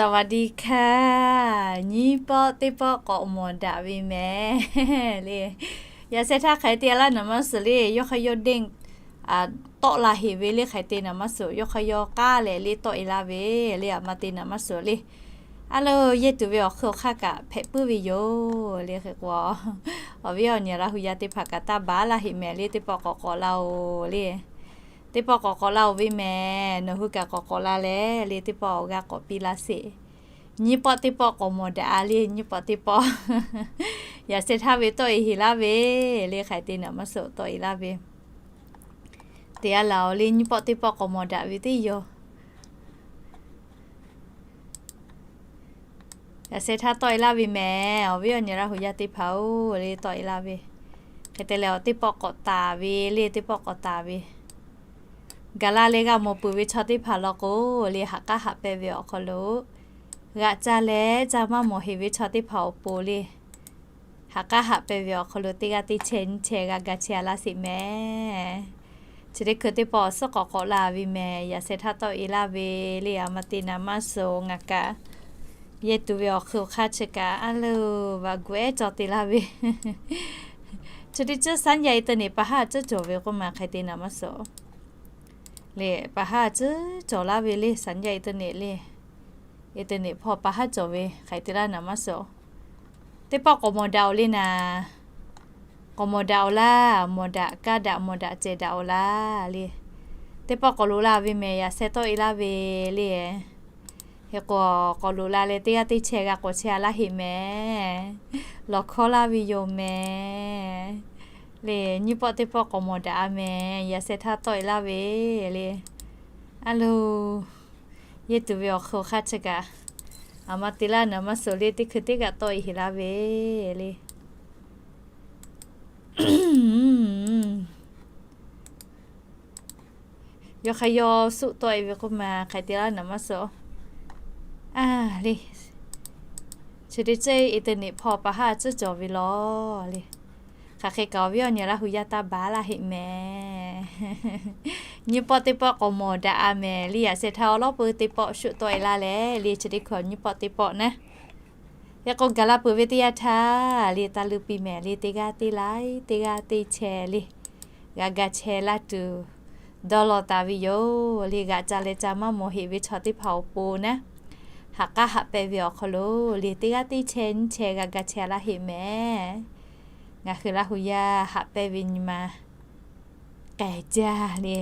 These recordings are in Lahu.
สวัสดีค่ะ Nyiˇ pawˆ teˇ pawˆ k'awꞈ mawˬ daꞈ ve mehˍ le. Yaꞈ sheh htaˇ hk'aˬ hk'e te laˇ naˍ maˇ suhˍ le. Yawˇ hk'aˇ yawˇ deˇ tawˆ la heˍ ve le. Hk'aˬ hk'e te naˍ maˇ suhˍ, yawˇ hk'aˇ yawˇ k'aˉ leh le tawˆ e laˇ ve le. Aˬ ma te naˍ maˇ suhˍ le. A loˬ, yehˇ tuˬ ve awˬ hk'ui awˬ hk'aˇ kaꞈ hpehꞈ puiˉ ve yoˬ le. Hk'e k'o, awˬ viˉ awˬ nyi Laˇ hu yaˇ teˇ hpaˍ kaꞈ taˇ baˬ laˇ heˆ mehˍ le. Teˇ pawˆ k'awꞈ k'awꞈ la-oˬ le. Teˇ pawˆ k'awꞈ k'awꞈ la-oˬ ve mehˍ. Nawˬ hui kaꞈ k'awꞈ k'awꞈ la leh le, teˇ pawˆ awˬ g'aˇ k'awꞈ piˇ laˇ sheˍ. Nyiˇ pawˆ teˇ pawˆ k'awꞈ mawˬ daꞈ-a le. Nyiˇ pawˆ teˇ pawˆ yaꞈ sheh htaˇ ve tawˆ e heˍ laˇ ve le. Hk'aˬ hk'e te naˍ maˇ suhˍ, tawˆ e laˇ ve te a laˬ-oˬ le. Nyiˇ pawˆ teˇ pawˆ k'awꞈ mawˬ daꞈ ve teˇ yoˬ. Yaꞈ sheh htaˇ tawˆ e laˇ ve mehˍ. Awˬ viˉ awˬ nyi Laˇ hu yaˇ teˇ hpaˍ-oˬ le, tawˆ e laˇ ve. Hk'e te leh, teˇ pawˆ k'awꞈ taˍ ve le. Teˇ pawˆ k'awꞈ taˍ ve, gaˬ la leh g'a mawˬ peuˬ ve chaw teˇ hpaˍ law k'o le, ha k'aˉ haꞈ pehnˇ ve awˬ hk'aw lo g'aꞈ ca leh ca maˇ mawˬ heˍ ve chaw teˇ hpaˍ awˬ pon le, ha k'aˉ haꞈ pehnˇ ve awˬ hk'aw lo teˇ g'aˇ teˇ chehˇ nyiˇ chehˇ g'a ga chehˇ a laˇ sheˍ mehˍ. Chi teˇ hkui teˇ pawˆ awˬ suhˉ k'awꞈ k'awꞈ la ve mehˍ. Yaꞈ sheh htaˇ tawˆ e laˇ ve le. Aˬ ma te naˍ maˇ suhˍ, ngaˬ kaꞈ yehˇ tuˬ ve awˬ hk'ui awˬ hk'aˇ chi kaꞈ a loˬ, vaꞈ gu ehˉ cawˬ te laˇ ve. Chi teˇ ceuˬ สัญญาณอินเทอร์เน็ต pa haˉ a ciˉ cawˬ ve k'oˆ ma hk'aˬ hk'e te naˍ maˇ suhˍ le. Pa haˉ a ciˉ cawˬ laˇ ve le. สัญญาณอินเทอร์เน็ต le. Internet hpawˇ pa haˉ cawˬ ve hk'aˬ hk'e te laˇ naˍ maˇ suhˍ. Teˇ pawˆ k'awꞈ mawˬ daꞈ-oˬ le naˍ. K'awꞈ mawˬ daꞈ-oˬ laˇ. Mawˬ daꞈ kaˇ daꞈ mawˬ daꞈ cehˬ daꞈ-oˬ laˇ le. Teˇ pawˆ k'awꞈ loꞈ la ve mehˍ. Yaꞈ sheh tawˆ e laˇ ve le. Hk'e k'o, k'awꞈ loꞈ la leh teˇ g'aˇ teˇ chehˇ g'a k'awꞈ chehˇ a laˇ heˆ mehˍ. Lawˬ hkawˇ laˇ ve yoˬ mehˍ le. Nyiˇ pawˆ teˇ pawˆ k'awꞈ mawˬ daꞈ-a mehˍ. Yaꞈ sheh htaˇ tawˆ e laˇ ve le. A loˬ, yehˇ tuˬ ve awˬ hk'ui awˬ hk'aˇ chi kaꞈ, aˬ ma te laˇ naˍ maˇ suhˍ le. Teˇ hkui teˇ kaꞈ tawˆ e heˍ laˇ ve le. Yawˇ hk'aˇ yawˇ suˆ tawˆ e ve k'oˆ ma hk'aˬ hk'e te laˇ naˍ maˇ suhˍ. A le, chi teˇ ceuˬ internet hpawˇ pa haˉ a ciˉ cawˬ ve lawˬ le. Hk'aˬ hk'e kaꞈ awˬ viˉ awˬ nyi Laˇ hu yaˇ taˇ baˬ laˇ heˆ mehˍ. Nyiˇ pawˆ teˇ pawˆ k'awꞈ mawˬ daꞈ-a mehˍ le. Yaꞈ sheh htaˇ awˬ lawˉ peu teˇ pawˆ shuˆ tawˆ e laˇ leh le, chi teˇ hkui nyiˇ pawˆ teˇ pawˆ naˉ. Hk'e k'o, gaˬ la peuˬ ve teˇ yanˇ htaˇ le, taˇ luˇ piˇ mehˍ le. Teˇ g'aˇ teˇ laiˉ, teˇ g'aˇ teˇ chehˇ le, g'a ga chehˇ laˇ tuˬ dawˇ law taˍ ve yoˬ le. G'aꞈ ca leh ca maˇ mawˬ heˍ ve chaw teˇ hpaˍ awˬ pon naˉ, ha k'aˉ haꞈ pehnˇ ve awˬ hk'aw lo le, teˇ g'aˇ teˇ chehˇ nyiˇ chehˇ g'a ga chehˇ laˇ heˆ mehˍ. Ngaˬ hui Laˇ hu yaˇ haꞈ pehnˇ ve nyi ma k'ehˬ jaˇ le.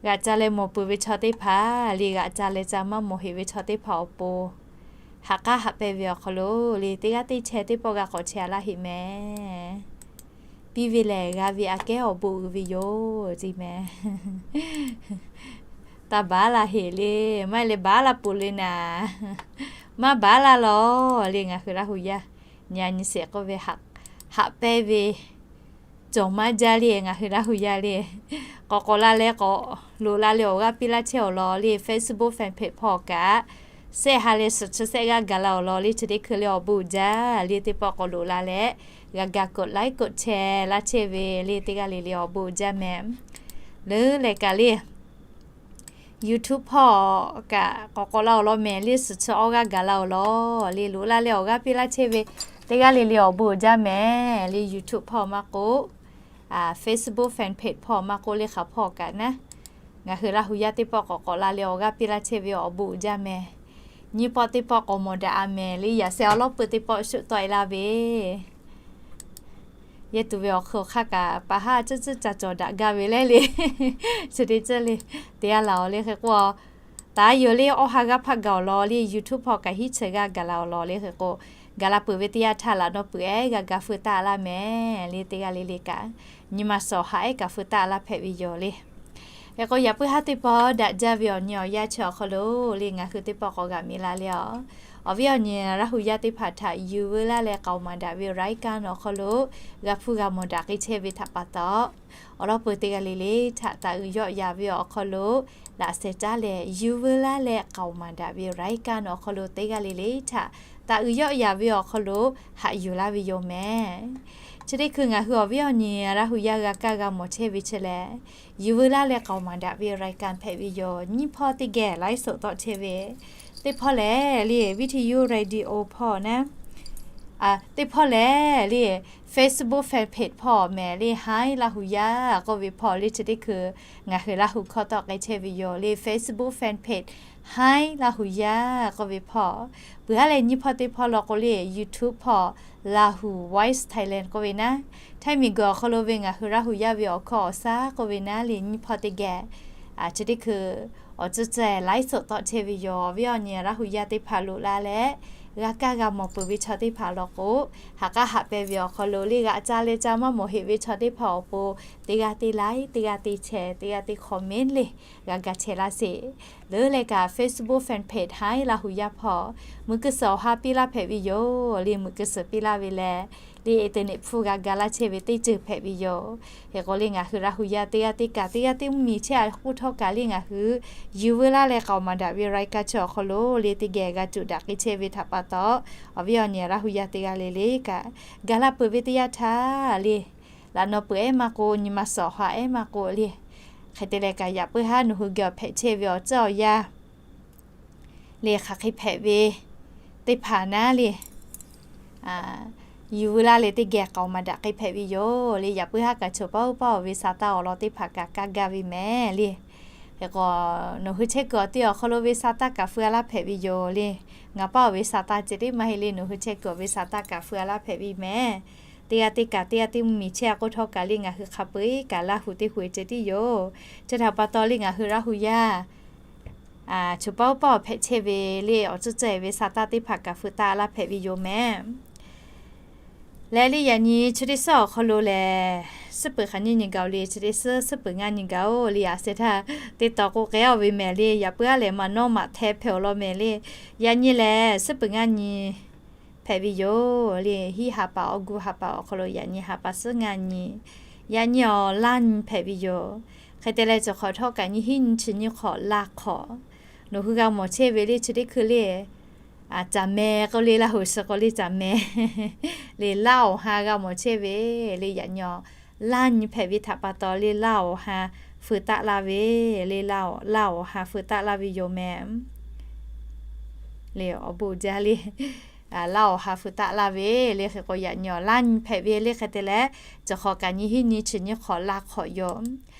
G'aꞈ ca leh mawˬ peuˬ ve chaw teˇ hpaˍ le, g'aꞈ ca leh ca maˇ mawˬ heˍ ve chaw teˇ hpaˍ awˬ pon, ha k'aˉ haꞈ pehnˇ ve awˬ hk'aw lo le, teˇ g'aˇ teˇ chehˇ teˇ pawˆ g'a k'awꞈ chehˇ a laˇ heˆ mehˍ. Piˇ ve lehˬ g'a ve aꞈ kehˉ awˬ bon uiˍ ve yoˬ ce mehˍ. Taˇ baˬ laˇ heˍ le. Maˇ heˆ leh baˬ laˇ peuˬ le naˍ. Maˇ baˬ laˇ lawˬ le. Ngaˬ hui Laˇ hu yaˇ nyi a nyi shehˍ k'oˆ ve, haꞈ pehnˇ ve cawˬ maˇ jaˇ le. Ngaˬ hui Laˇ hu yaˇ le, k'awꞈ k'awꞈ la leh k'awꞈ loꞈ la leh awˬ g'aˇ piˇ laˇ chehˇ awˬ lawn le, Facebook fan page hpawˇ kaꞈ shehˆ ha leh suhˍ chi shehˆ g'aˇ gaˬ la awˬ lawn le. Chi teˇ hkui le awˬ bon uiˍ jaˇ le. Teˇ pawˆ k'awꞈ loꞈ la leh g'a ga กดไลค์ กดแชร์ laˇ chehˇ ve le. Teˇ g'aˇ le le awˬ bon uiˍ jaˇ mehˍ. Leuˉ leh kaꞈ le, YouTube hpawˇ kaꞈ k'awꞈ k'awꞈ la awˬ lawn mehˍ le. Suhˍ chi awˇ g'aˇ gaˬ la awˬ lawn le, loꞈ la leh awˬ g'aˇ piˇ laˇ chehˇ ve teˇ g'aˇ le le awˬ bon uiˍ jaˇ mehˍ le. YouTube hpawˇ maˇ k'oˆ, Facebook fan page hpawˇ maˇ k'oˆ le, hk'aˬ hpawˇ kaꞈ naˉ, ngaˬ hui Laˇ hu yaˇ teˇ pawˆ k'awꞈ k'awꞈ la leh awˬ g'aˇ piˇ laˇ chehˇ ve awˬ bon uiˍ jaˇ mehˍ. Nyiˇ pawˆ teˇ pawˆ k'awꞈ mawˬ daꞈ-a mehˍ le. Yaꞈ sheh awˬ lawˉ peu teˇ pawˆ shuˆ tawˆ e laˇ ve, yehˇ tuˬ ve awˬ hk'ui awˬ hk'aˇ kaꞈ pa haˉ a ciˉ ciˉ ca cawˬ daꞈ gaˇ ve le le. Chi teˇ ceuˬ le, te a laˬ awˬ le. Hk'e k'o, taˍ yoˬ le, awˇ ha g'aˇ hpaˆ gaˬ awˬ lawn le, YouTube hpawˇ kaꞈ hiˉ chi g'aˇ gaˬ la awˬ lawn le. Hk'e k'o, gaˬ la peuˬ ve teˇ yanˇ htaˇ laꞈ nawˉ peuˬ ehˉ g'a ga feu taˆ laˇ mehˍ le. Teˇ g'aˇ le le kaꞈ nyi ma shawˍ haꞈ ehˉ kaꞈ feu taˆ laˇ hpehꞈ ve yoˬ le. Hk'e k'o, yaꞈ puiˉ haˉ teˇ pawˆ daꞈ jaˇ ve awˬ nyi awˬ yanˇ chi awˬ hk'aw lo le, ngaˬ hui teˇ pawˆ k'awꞈ g'aꞈ mi la le a. Awˬ viˉ awˬ nyi Laˇ hu yaˇ teˇ hpaˍ htaꞈ yuˬ veu laˇ leh k'aoˍ maˍ daꞈ ve รายการ awˬ hk'aw lo g'a hpuˇ g'a mawˬ daꞈ k'ai chehˇ ve htaꞈ pa taw, awˬ lawˉ peu teˇ g'aˇ le le htaꞈ taˍ uiˍ yawˆ yaˍ ve awˬ hk'aw lo laꞈ sheh caˉ leh yuˬ veu laˇ leh k'aoˍ maˍ daꞈ ve รายการ awˬ hk'aw lo teˇ g'aˇ le le htaꞈ taˍ uiˍ yawˆ yaˍ ve awˬ hk'aw lo haꞈ yuˬ laˇ ve yoˬ mehˍ. Chi teˇ hkui ngaˬ hui awˬ viˉ awˬ nyi Laˇ hu yaˇ g'a kaˇ g'a mawˬ chehˇ ve chi lehˬ, yuˬ veu laˇ leh k'aoˍ maˍ daꞈ ve รายการ hpehꞈ ve yoˬ. Nyiˇ hpawˇ teˇ geh ไลฟ์สด tawˆ chehˇ ve teˇ hpawˇ lehˬ le วิทยุ radio หว่อ naˉ, teˇ hpawˇ lehˬ le Facebook fan page หว่อ mehˍ le Hi Laˇ hu yaˇ k'oˆ ve หว่อ le chi teˇ hkui ngaˬ hui Laˇ hu hkawˇ tawˆ k'ai chehˇ ve yoˬ le Facebook fan page Hi Laˇ hu yaˇ k'oˆ ve หว่อ. Peuˬ haˉ leh nyiˇ hpawˇ teˇ hpawˇ law k'o le YouTube หว่อ Lahu Voice Thailand k'oˆ ve naˉ, Htaiˇ miˬguiˬ awˬ hk'aw lo ve ngaˬ hui Laˇ hu yaˇ ve awˬ hkawˇ awˬ shaˉ k'oˆ ve naˉ le nyiˇ hpawˇ teˇ geh chi teˇ hkui awˬ tcuhˇ ceh ไลฟ์สด tawˆ chehˇ ve yoˬ. Awˬ viˉ awˬ nyi Laˇ hu yaˇ teˇ hpaˍ loꞈ la leh g'a kaˇ g'a mawˬ peuˬ ve chaw teˇ hpaˍ law k'o, haꞈ k'aˉ haꞈ peh ve awˬ hk'aw lo le g'aꞈ ca leh ca maˇ mawˬ heꞈ ve chaw teˇ hpaˍ awˬ pon teˇ g'aˇ teˇ like, teˇ g'aˇ teˇ share, teˇ g'aˇ teˇ comment le g'a ga chehˇ laˇ sheˍ. Leuˉ leh kaꞈ Facebook fan page Hi Laˇ hu yaˇ หว่อ muiˬ kuiˬ suhˍ awˬ ha piˇ laˇ hpehꞈ ve yoˬ le. Muiˬ kuiˬ suhˍ piˇ laˇ ve leh le internet hpfuhˇ g'a ga laˇ chehˇ ve teˇ ceuˬ hpehꞈ ve yoˬ. Hk'e k'o le ngaˬ hui Laˇ hu yaˇ teˇ g'aˇ teˇ kaꞈ teˇ g'aˇ teˇ mvuhˇmiˬ chehˇ a k'oˆ htawˇ kaꞈ le ngaˬ hui yuˬ veu laˇ leh k'aoˍ maˍ daꞈ ve รายการ chi awˬ hk'aw lo le teˇ geh g'a cuˬ daꞈ k'ai chehˇ ve htaꞈ pa taw, awˬ viˉ awˬ nyi Laˇ hu yaˇ teˇ g'aˇ le le kaꞈ ga laˇ peuˬ ve teˇ yanˇ htaˇ le, laꞈ naw peuˬ ehˉ maˇ k'o, nyi ma suhˍ awˬ ha ehˉ maˇ k'o le, hk'e te leh kaꞈ yaꞈ puiˉ haˉ nawˬ hui geh awˬ hpehꞈ chehˇ ve awˬ tcuhˇ awˬ yanˇ le hk'aˬ hk'e hpehꞈ ve teˇ hpaˍ naˉ le yuˬ veu laˇ leh teˇ geh k'aoˍ maˍ daꞈ k'ai hpehꞈ ve yoˬ le. Yaꞈ puiˉ haˉ kaꞈ choˬ paˇ oˇ paˇ awˬ ve sa taˇ awˬ lawn teˇ hpaˍ kaꞈ kaˇ gaˇ ve mehˍ le. Hk'e k'o, nawˬ hui chehˇ kuiˬ awˬ teˇ awˬ hk'aw lo ve sa taˇ kaꞈ feu a laˇ hpehꞈ ve yoˬ le. Ngaˬ paˇ awˬ ve sa taˇ ceh tiˉ maˇ heˆ le, nawˬ hui chehˇ kuiˬ awˬ ve sa taˇ kaꞈ feu a laˇ hpehꞈ ve mehˍ. Teˇ g'aˇ teˇ kaꞈ teˇ g'aˇ teˇ mvuhˇmiˬ chehˇ a k'oˆ htawˇ kaꞈ le ngaˬ hui hk'a peu eˬ kaꞈ Laˇ hu teˇ hui ceh tiˉ yoˬ. Chi htaꞈ pa taw le ngaˬ hui Laˇ hu yaˇ choˬ paˇ oˇ paˇ awˬ hpehꞈ chehˇ ve le awˬ tcuhˇ ceh ve sa taˇ teˇ hpaˍ kaꞈ feu taˆ laˇ hpehꞈ ve yoˬ mehˍ. Leh le yaꞈ nyi chi teˇ suhˉ awˬ hk'aw lo lehˬ, suhˉ peuˬ hk'aˬ nyiˇ nyi gaˬ oˬ le, chi teˇ suhˉ suhˉ peuˬ ngaˇ nyi gaˬ oˬ le, a seh htaˇ teˇ taw k'oˆ k'ai a ve mehˍ le. Yaꞈ puiˉ a lehˬ maˇ nawˉ maꞈ hteh hpehꞈ awˬ lawn mehˍ le. Yaꞈ nyi lehˬ suhˉ peuˬ ngaˇ nyi hpehꞈ ve yoˬ le. Hiˉ ha pa awˬ gu ha pa awˬ hk'aw lo yaꞈ nyi ha pa suhˉ ngaˇ nyi, yaꞈ nyi awˬ laˇ nyi hpehꞈ ve yoˬ. Hk'e te leh cawˬ hk'awꞈ htawˇ kaꞈ nyi hiˉ nyi chi nyi hk'awꞈ laˇ hk'awꞈ, nawˬ hui g'a mawˬ chehˇ ve le chi teˇ hkui le, caˍ meh k'oˆ le, Laˇ hu suh k'oˆ le caˍ meh le, laˇ awˬ ha g'a mawˬ chehˇ ve le. Yaꞈ nyi laˇ nyi hpehꞈ ve htaꞈ pa taw le laˇ awˬ ha feu taˆ laˇ ve le, laˇ awˬ ha feu taˆ laˇ ve yoˬ mehˍ le. Awˬ bon jaˇ le, laˇ awˬ ha feu taˆ laˇ ve le. Hk'e k'o yaꞈ nyi awˬ laˇ nyi hpehꞈ ve le. Hk'e te leh cawˬ hk'awꞈ kaꞈ nyi hiˉ nyi chi nyi hk'awꞈ laˇ hk'awꞈ yoˬ.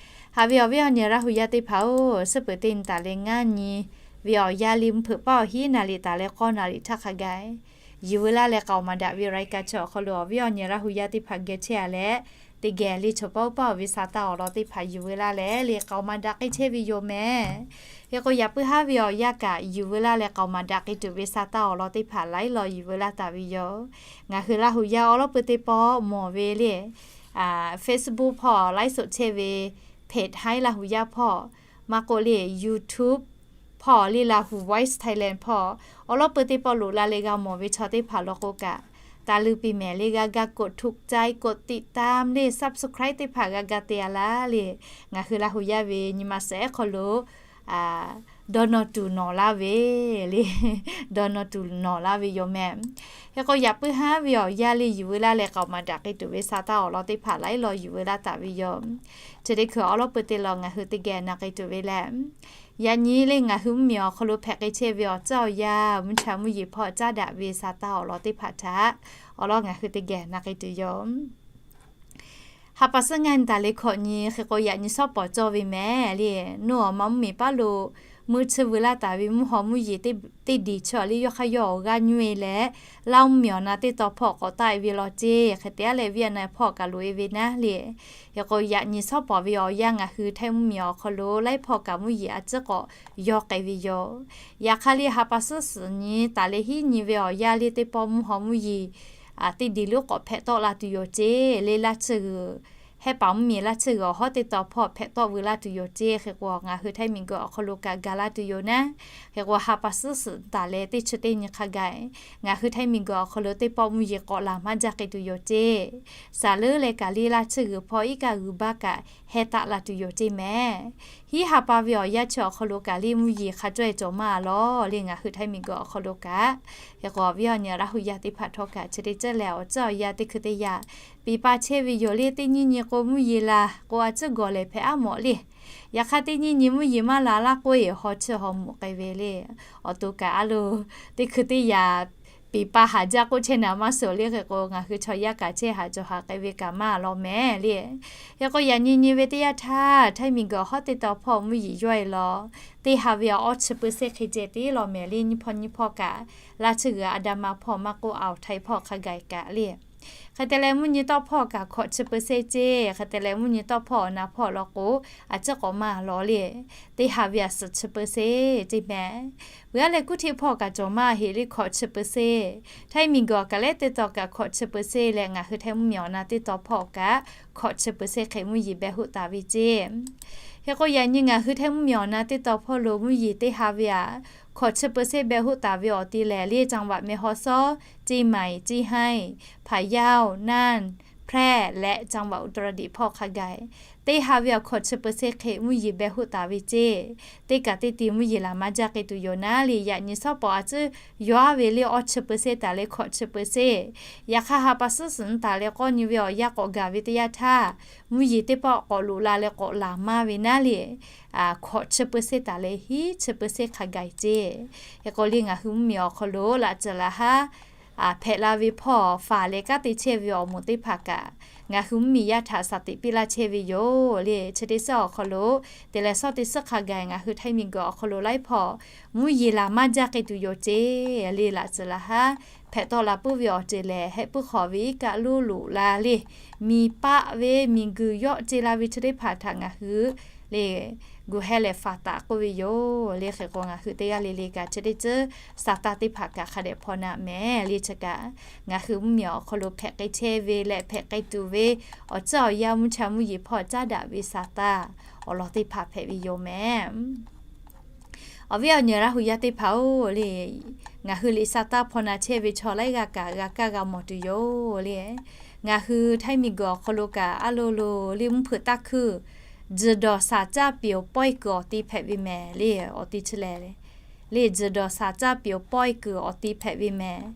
Haꞈ ve awˬ viˉ awˬ nyi Laˇ hu yaˇ teˇ hpaˍ oˬ, suhˉ peuˬ teˇ nyi taˍ leh ngaˇ nyi ve awˬ yanˇ le mvuhˇ hpeuꞈ paˆ awˬ hiˉ naˍ riˍ taˍ leh k'awˇ naˍ riˍ htaˇ hk'a gaˬ yuˬ veu laˇ leh k'aoˍ maˍ daꞈ ve รายการ chi awˬ hk'aw lo awˬ viˉ awˬ nyi Laˇ hu yaˇ teˇ hpaˍ geh chehˇ a leh, teˇ geh le choˬ paˇ oˇ paˇ awˬ ve sa taˇ awˬ lawn teˇ hpaˍ yuˬ veu laˇ leh le k'aoˍ maˍ daꞈ k'ai chehˇ ve yoˬ mehˍ. Hk'e k'o yaꞈ puiˉ haˉ ve awˬ yanˇ kaꞈ yuˬ veu laˇ leh k'aoˍ maˍ daꞈ k'ai tuˬ ve sa taˇ awˬ lawn teˇ hpaˍ laiˉ law yuˬ veu laˇ taˍ ve yoˬ. Ngaˬ hui Laˇ hu yaˇ awˬ lawn peuˬ teˇ pawˆ mawˬ ve le, Facebook hpawˇ ไลฟ์สด chehˇ ve page Hi Laˇ hu yaˇ hpawˇ, maˇ k'oˆ le YouTube hpawˇ le Lahu Voice Thailand hpawˇ, awˬ lawn peuˬ teˇ pawˆ loꞈ la leh g'a mawˬ ve chaw teˇ hpaˍ law k'o kaꞈ, taˇ leuˉ piˇ mehˍ le g'a ga กดถูกใจ กดติดตาม le subscribe teˇ hpaˍ g'a ga te a laˇ le. Ngaˬ hui Laˇ hu yaˇ ve nyi ma suhˍ ehˉ hk'aw lo dawˇ nawˇ tuˬ nawˬ laˇ ve le, dawˇ nawˇ tuˬ nawˬ laˇ ve yoˬ mehˍ. Hk'e k'o yaꞈ puiˉ haˉ ve awˬ yanˇ le yuˬ veu laˇ leh k'aoˍ maˍ daꞈ k'ai tuˬ ve sa taˇ awˬ lawn teˇ hpaˍ laiˉ law yuˬ veu laˇ taˍ ve yoˬ. Chi teˇ hkui awˬ lawn peuˬ teˇ law ngaˬ hui teˇ geh na k'ai tuˬ ve leh, yaꞈ nyi le ngaˬ hui mvuhˇmiˬ awˬ hk'aw lo hpehꞈ k'ai chehˇ ve awˬ tcuhˉ awˬ yanˇ mvuhˇ cha mvuhˇ yeˬ hpawˇ caˉ daꞈ ve sa taˇ awˬ lawn teˇ hpaˍ htaꞈ awˬ lawn ngaˬ hui teˇ geh na k'ai tuˬ yoˬ. Ha pa suhˉ ngaˇ nyi taˍ leh hkawꞈ nyi hk'e k'o yaꞈ nyi shawˉ pawˍ cawˇ ve mehˍ le. Nuˇ awˬ ma mvuhˇmiˬ paˉ lo meuˇ tsuhˇ veu laˇ taˍ ve mvuhˇ haw mvuhˇ yeˬ teˇ diˬ chi awˬ le yawˇ hk'aˇ yawˇ awˬ g'aˇ nyuˇ e leh, Laˇ mvuhˇmiˬ awˬ na teˇ taw hpawˇ k'awꞈ taˆ e ve law ceˇ. Hk'e te a leh Vietnam hpawˇ kaꞈ loꞈ e ve naˉ le. Hk'e k'o yaꞈ nyi shawˉ pawˍ ve awˬ yanˇ ngaˬ hui Htaiˇ mvuhˇmiˬ awˬ hk'aw lo laiˉ hpawˇ kaꞈ mvuhˇ yeˬ a ciˉ k'awꞈ yawˇ k'ai ve yoˬ. Yaꞈ hk'aˇ le ha pa suhˉ suhˍ nyi taˍ leh hiˉ nyi ve awˬ yanˇ le teˇ pawˆ mvuhˇ haw mvuhˇ yeˬ teˇ diˬ lonˉ k'awꞈ hpehꞈ tawˆ la tuˬ yoˬ ceˇ le. Laˇ tsuhˇ g'uiˬ, Hehˉ paˍ mvuhˇmiˬ laˇ tsuhˇ g'uiˬ awˬ hawˉ teˇ taw hpawˇ hpehꞈ tawˆ veu laˇ tuˬ yoˬ ceˇ. Hk'e k'o ngaˬ hui Htaiˇ miˬguiˬ awˬ hk'aw lo kaꞈ ga laˇ tuˬ yoˬ naˉ. Hk'e k'o ha pa suhˉ suhˍ taˍ leh teˇ chi teˇ nyi hk'a gaˬ ngaˬ hui Htaiˇ miˬguiˬ awˬ hk'aw lo teˇ pawˆ mvuhˇ yeˬ k'awꞈ laˬ maˇ jaˇ k'ai tuˬ yoˬ ceˇ. Saˍ leuˉ leh kaꞈ le laˇ tsuhˇ g'uiˬ hpawˇ iˉ kaˆ g'uiˬ baˆ kaꞈ heh taˆ la tuˬ yoˬ ceˇ mehˍ. Iˉ ha pa ve awˬ yanˇ chi awˬ hk'aw lo kaꞈ le mvuhˇ yeˬ hk'a cawehˇ cawˬ maˇ lawˬ le, ngaˬ hui htaiˇ miˬguiˬ awˬ hk'aw lo kaꞈ. Hk'e k'o awˬ viˉ awˬ nyi Laˇ hu yaˇ teˇ hpaˍ htawˇ kaꞈ chi teˇ ceuˬ lehˬ awˬ ceuˬ awˬ yanˇ teˇ hkui teˇ yanˇ piˍ pa chehˇ ve yoˬ le. Teˇ nyi nyi k'o mvuhˇ yeˬ laˬ k'o a ciˉ gawˬ lehˬ hpehꞈ aˉ mawˬ le. Yaꞈ hk'aˇ teˇ nyi nyi mvuhˇ yeˬ maˇ laˬ laˇ k'oˆ e haw chiˇ haw mawˬ k'ai ve le. Awˬ to kaꞈ a lo teˇ hkui teˇ yanˇ piˍ pa haˍ jaˇ k'oˆ chehˇ naˍ maˇ suhˍ le. Hk'e k'o ngaˬ hui chaw yaˇ kaꞈ chehˇ haˍ cawˬ haˍ k'ai ve kaꞈ maˇ lawˬ mehˍ le. Hk'e k'o yaꞈ nyi nyi ve teˇ yanˇ htaˇ htaiˇ miˬguiˬ hawˉ teˇ taw hpawˇ mvuhˇ yeˬ yawˇ e lawˬ teˇ ha ve awˬ awˇ chi เปอร์เซ็นต์ hk'e ceh te lawˬ mehˍ le. Nyiˇ hpawˇ nyiˇ hpawˇ kaꞈ laˇ chi g'uiˬ a da ma hpawˇ maˇ k'oˆ a awˬ htaiˇ hpawˇ hk'a gaˬ kaꞈ le. Hk'e te leh mvuhˇ nyi tawˆ hpawˇ kaꞈ hkawꞈ chi เปอร์เซ็นต์ ceˇ. Hk'e te leh mvuhˇ nyi tawˆ hpawˇ awˬ na hpawˇ law k'o a ciˉ k'awꞈ maˇ lawˬ le. Teˇ ha ve a suhˍ chi เปอร์เซ็นต์ ceˇ mehˍ. Peuˬ a leh kuˉ hteˆ hpawˇ kaꞈ cawˬ maˇ heˆ le hkawꞈ chi เปอร์เซ็นต์. Htaiˇ miˬguiˬ kaꞈ lehˬ teˇ taw kaꞈ hkawꞈ chi เปอร์เซ็นต์ leh ngaˬ hui htaiˇ mvuhˇ miˬ awˬ na teˇ taw hpawˇ kaꞈ hkawꞈ chi เปอร์เซ็นต์ hk'e mvuhˇ yeˬ beh hoˆ taˍ ve ceˇ. Hk'e k'o yaꞈ nyi ngaˬ hui htaiˇ mvuhˇ miˬ awˬ na teˇ taw hpawˇ lo mvuhˇ yeˬ teˇ ha ve aꞈ hkawꞈ chi เปอร์เซ็นต์ beh hoˆ taˍ ve awˬ ti lehˬ le จังหวัดแม่ฮ่องสอน เชียงใหม่ เชียงราย พะเยา น่าน แพร่ leh จังหวัดอุตรดิตถ์ hpawˇ hk'a gaˬ teˇ ha ve awˬ hkawꞈ chi เปอร์เซ็นต์ hk'e mvuhˇ yeˬ beh hoˆ taˍ ve ceˇ. Teˇ kaꞈ teˇ ti mvuhˇ yeˬ laˬ maˇ jaˇ k'ai tuˬ yoˬ naˉ le. Yaꞈ nyi shawˉ pawˍ a ciˉ yawˇ aˉ ve le awˇ chi เปอร์เซ็นต์ taˍ leh hkawꞈ chi เปอร์เซ็นต์. Yaꞈ hk'aˇ ha pa suhˉ suhˍ taˍ leh k'awˇ nyi ve awˬ yanˇ k'awꞈ gaˬ ve teˇ yanˇ htaˇ mvuhˇ yeˬ teˇ pawˆ k'awꞈ loꞈ la leh k'awꞈ laˬ maˇ ve naˉ le hkawꞈ chi เปอร์เซ็นต์ taˍ leh hiˉ chi เปอร์เซ็นต์ hk'a gaˬ ceˇ. Hk'e k'o le ngaˬ hui mvuhˇ miˬ awˬ hk'aw lo laꞈ ceuˬ laˬ haˉ hpehꞈ la ve hpawˇ faˍ leh kanˉ te chehˇ ve awˬ moˍ teˇ hpaˍ kaꞈ ngaˬ hui mvuhˇ miˬ yaˇ htaꞈ shaˍ teꞈ piˇ laˇ chehˇ ve yoˬ le. Chi teˇ suhˉ awˬ hk'aw lo te leh shawˉ teˇ suhˉ hk'a gaˬ ngaˬ hui htaiˇ miˬguiˬ awˬ hk'aw lo laiˉ hpawˇ mvuhˇ yeˬ laˬ maˇ jaˇ k'ai tuˬ yoˬ ceˇ le. Laꞈ ceuˬ laˬ haˉ hpehꞈ tawˆ la puiˉ ve awˬ ceuˬ lehˬ hehˆ puiˉ hk'awꞈ ve iˉ kaˆ luˇ loꞈ la le miˬ paˆ ve miˬ guiˬ yawˆ ce la ve chi teˇ hpaˍ htaꞈ ngaˬ hui le gu heh leh faˍ taˍ k'oˆ ve yoˬ le. Hk'e k'o ngaˬ hui teˇ g'aˇ le le kaꞈ chi teˇ ceuˬ Saˍtanˍ teˇ hpaˍ kaꞈ hk'a dehꞈ hpaw na mehˍ le. Chi kaꞈ ngaˬ hui mvuhˇ miˬ awˬ hk'aw lo hpehꞈ k'ai chehˇ ve leh hpehꞈ k'ai tuˬ ve awˬ ceuˬ awˬ yanˇ mvuhˇ cha mvuhˇ yeˬ hpawˇ caˉ daꞈ ve Saˍtanˍ awˬ lawn teˇ hpaˍ hpehꞈ ve yoˬ mehˍ. Awˬ viˉ awˬ nyi Laˇ hu yaˇ teˇ hpaˍ-oˬ le, ngaˬ hui liꞈ Saˍtanˍ hpaw na chehˇ ve chaw laiˉ g'aˇ kaꞈ g'a kaˇ g'a mawˬ tuˬ yoˬ le. Ngaˬ hui htaiˇ miˬguiˬ awˬ hk'aw lo kaꞈ a lo lo le mvuhˇ hpeuꞈ taˇ hkuiˇ tzuhˬ dawˬ shaˍ caˇ piˍ awˬ pawehˇ kuiˬ awˬ ti hpehꞈ ve mehˍ le. Awˬ ti chi lehˬ le tzuhˬ dawˬ shaˍ caˇ piˍ awˬ pawehˇ kuiˬ awˬ ti hpehꞈ ve mehˍ.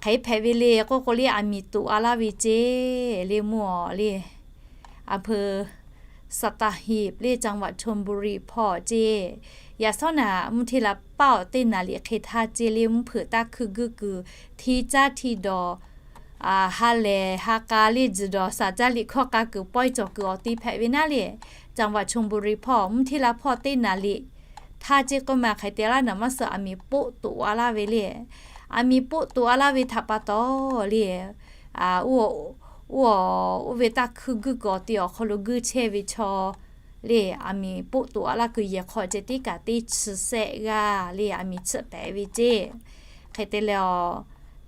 Hk'e hpehꞈ ve le k'oˆ k'o le aˬ miˍ toꞈ a laˇ ve ceˇ le mvuhˇ awˬ le อำเภอสัตหีบ le จังหวัดชลบุรี hpawˇ ceˇ. Yaꞈ shawˉ naꞈ mvuhˇ hteˇ la paˇ awˬ teˇ naˍ liꞈ hk'e htaˇ ceˇ le mvuhˇ hpeuꞈ taˇ hkuiˇ guiˇ kuiˬ hti caˇ hti dawˬ ha lehˬ ha k'a le tzuhˬ dawˬ shaˍ caˇ liꞈ hkawˇ k'a kuiˬ pawehˇ cawˬ kuiˬ awˬ ti hpehꞈ ve naˉ le. จังหวัดชลบุรี hpawˇ mvuhˇ hteˇ la hpawˇ teˇ naˍ liꞈ htaˇ ceˇ k'oˆ ma hk'e te laˇ naˍ maˇ suh aˬ miˍ poˆ toꞈ a laˇ ve le. Aˬ miˍ poˆ toꞈ a laˇ ve htaꞈ pa taw le oˇ, oˇ ve taˇ hkuiˇ guiˇ kuiˬ awˬ ti awˬ hk'aw lo guiˇ chehˇ ve chaw le aˬ miˍ poˆ toꞈ a laˇ kuiˬ yehˬ hk'aw ceh tiˉ kaꞈ teˇ chi sehˆ g'aˇ le aˬ miˍ chiˆ pehꞈ ve ceˇ. Hk'e te leh a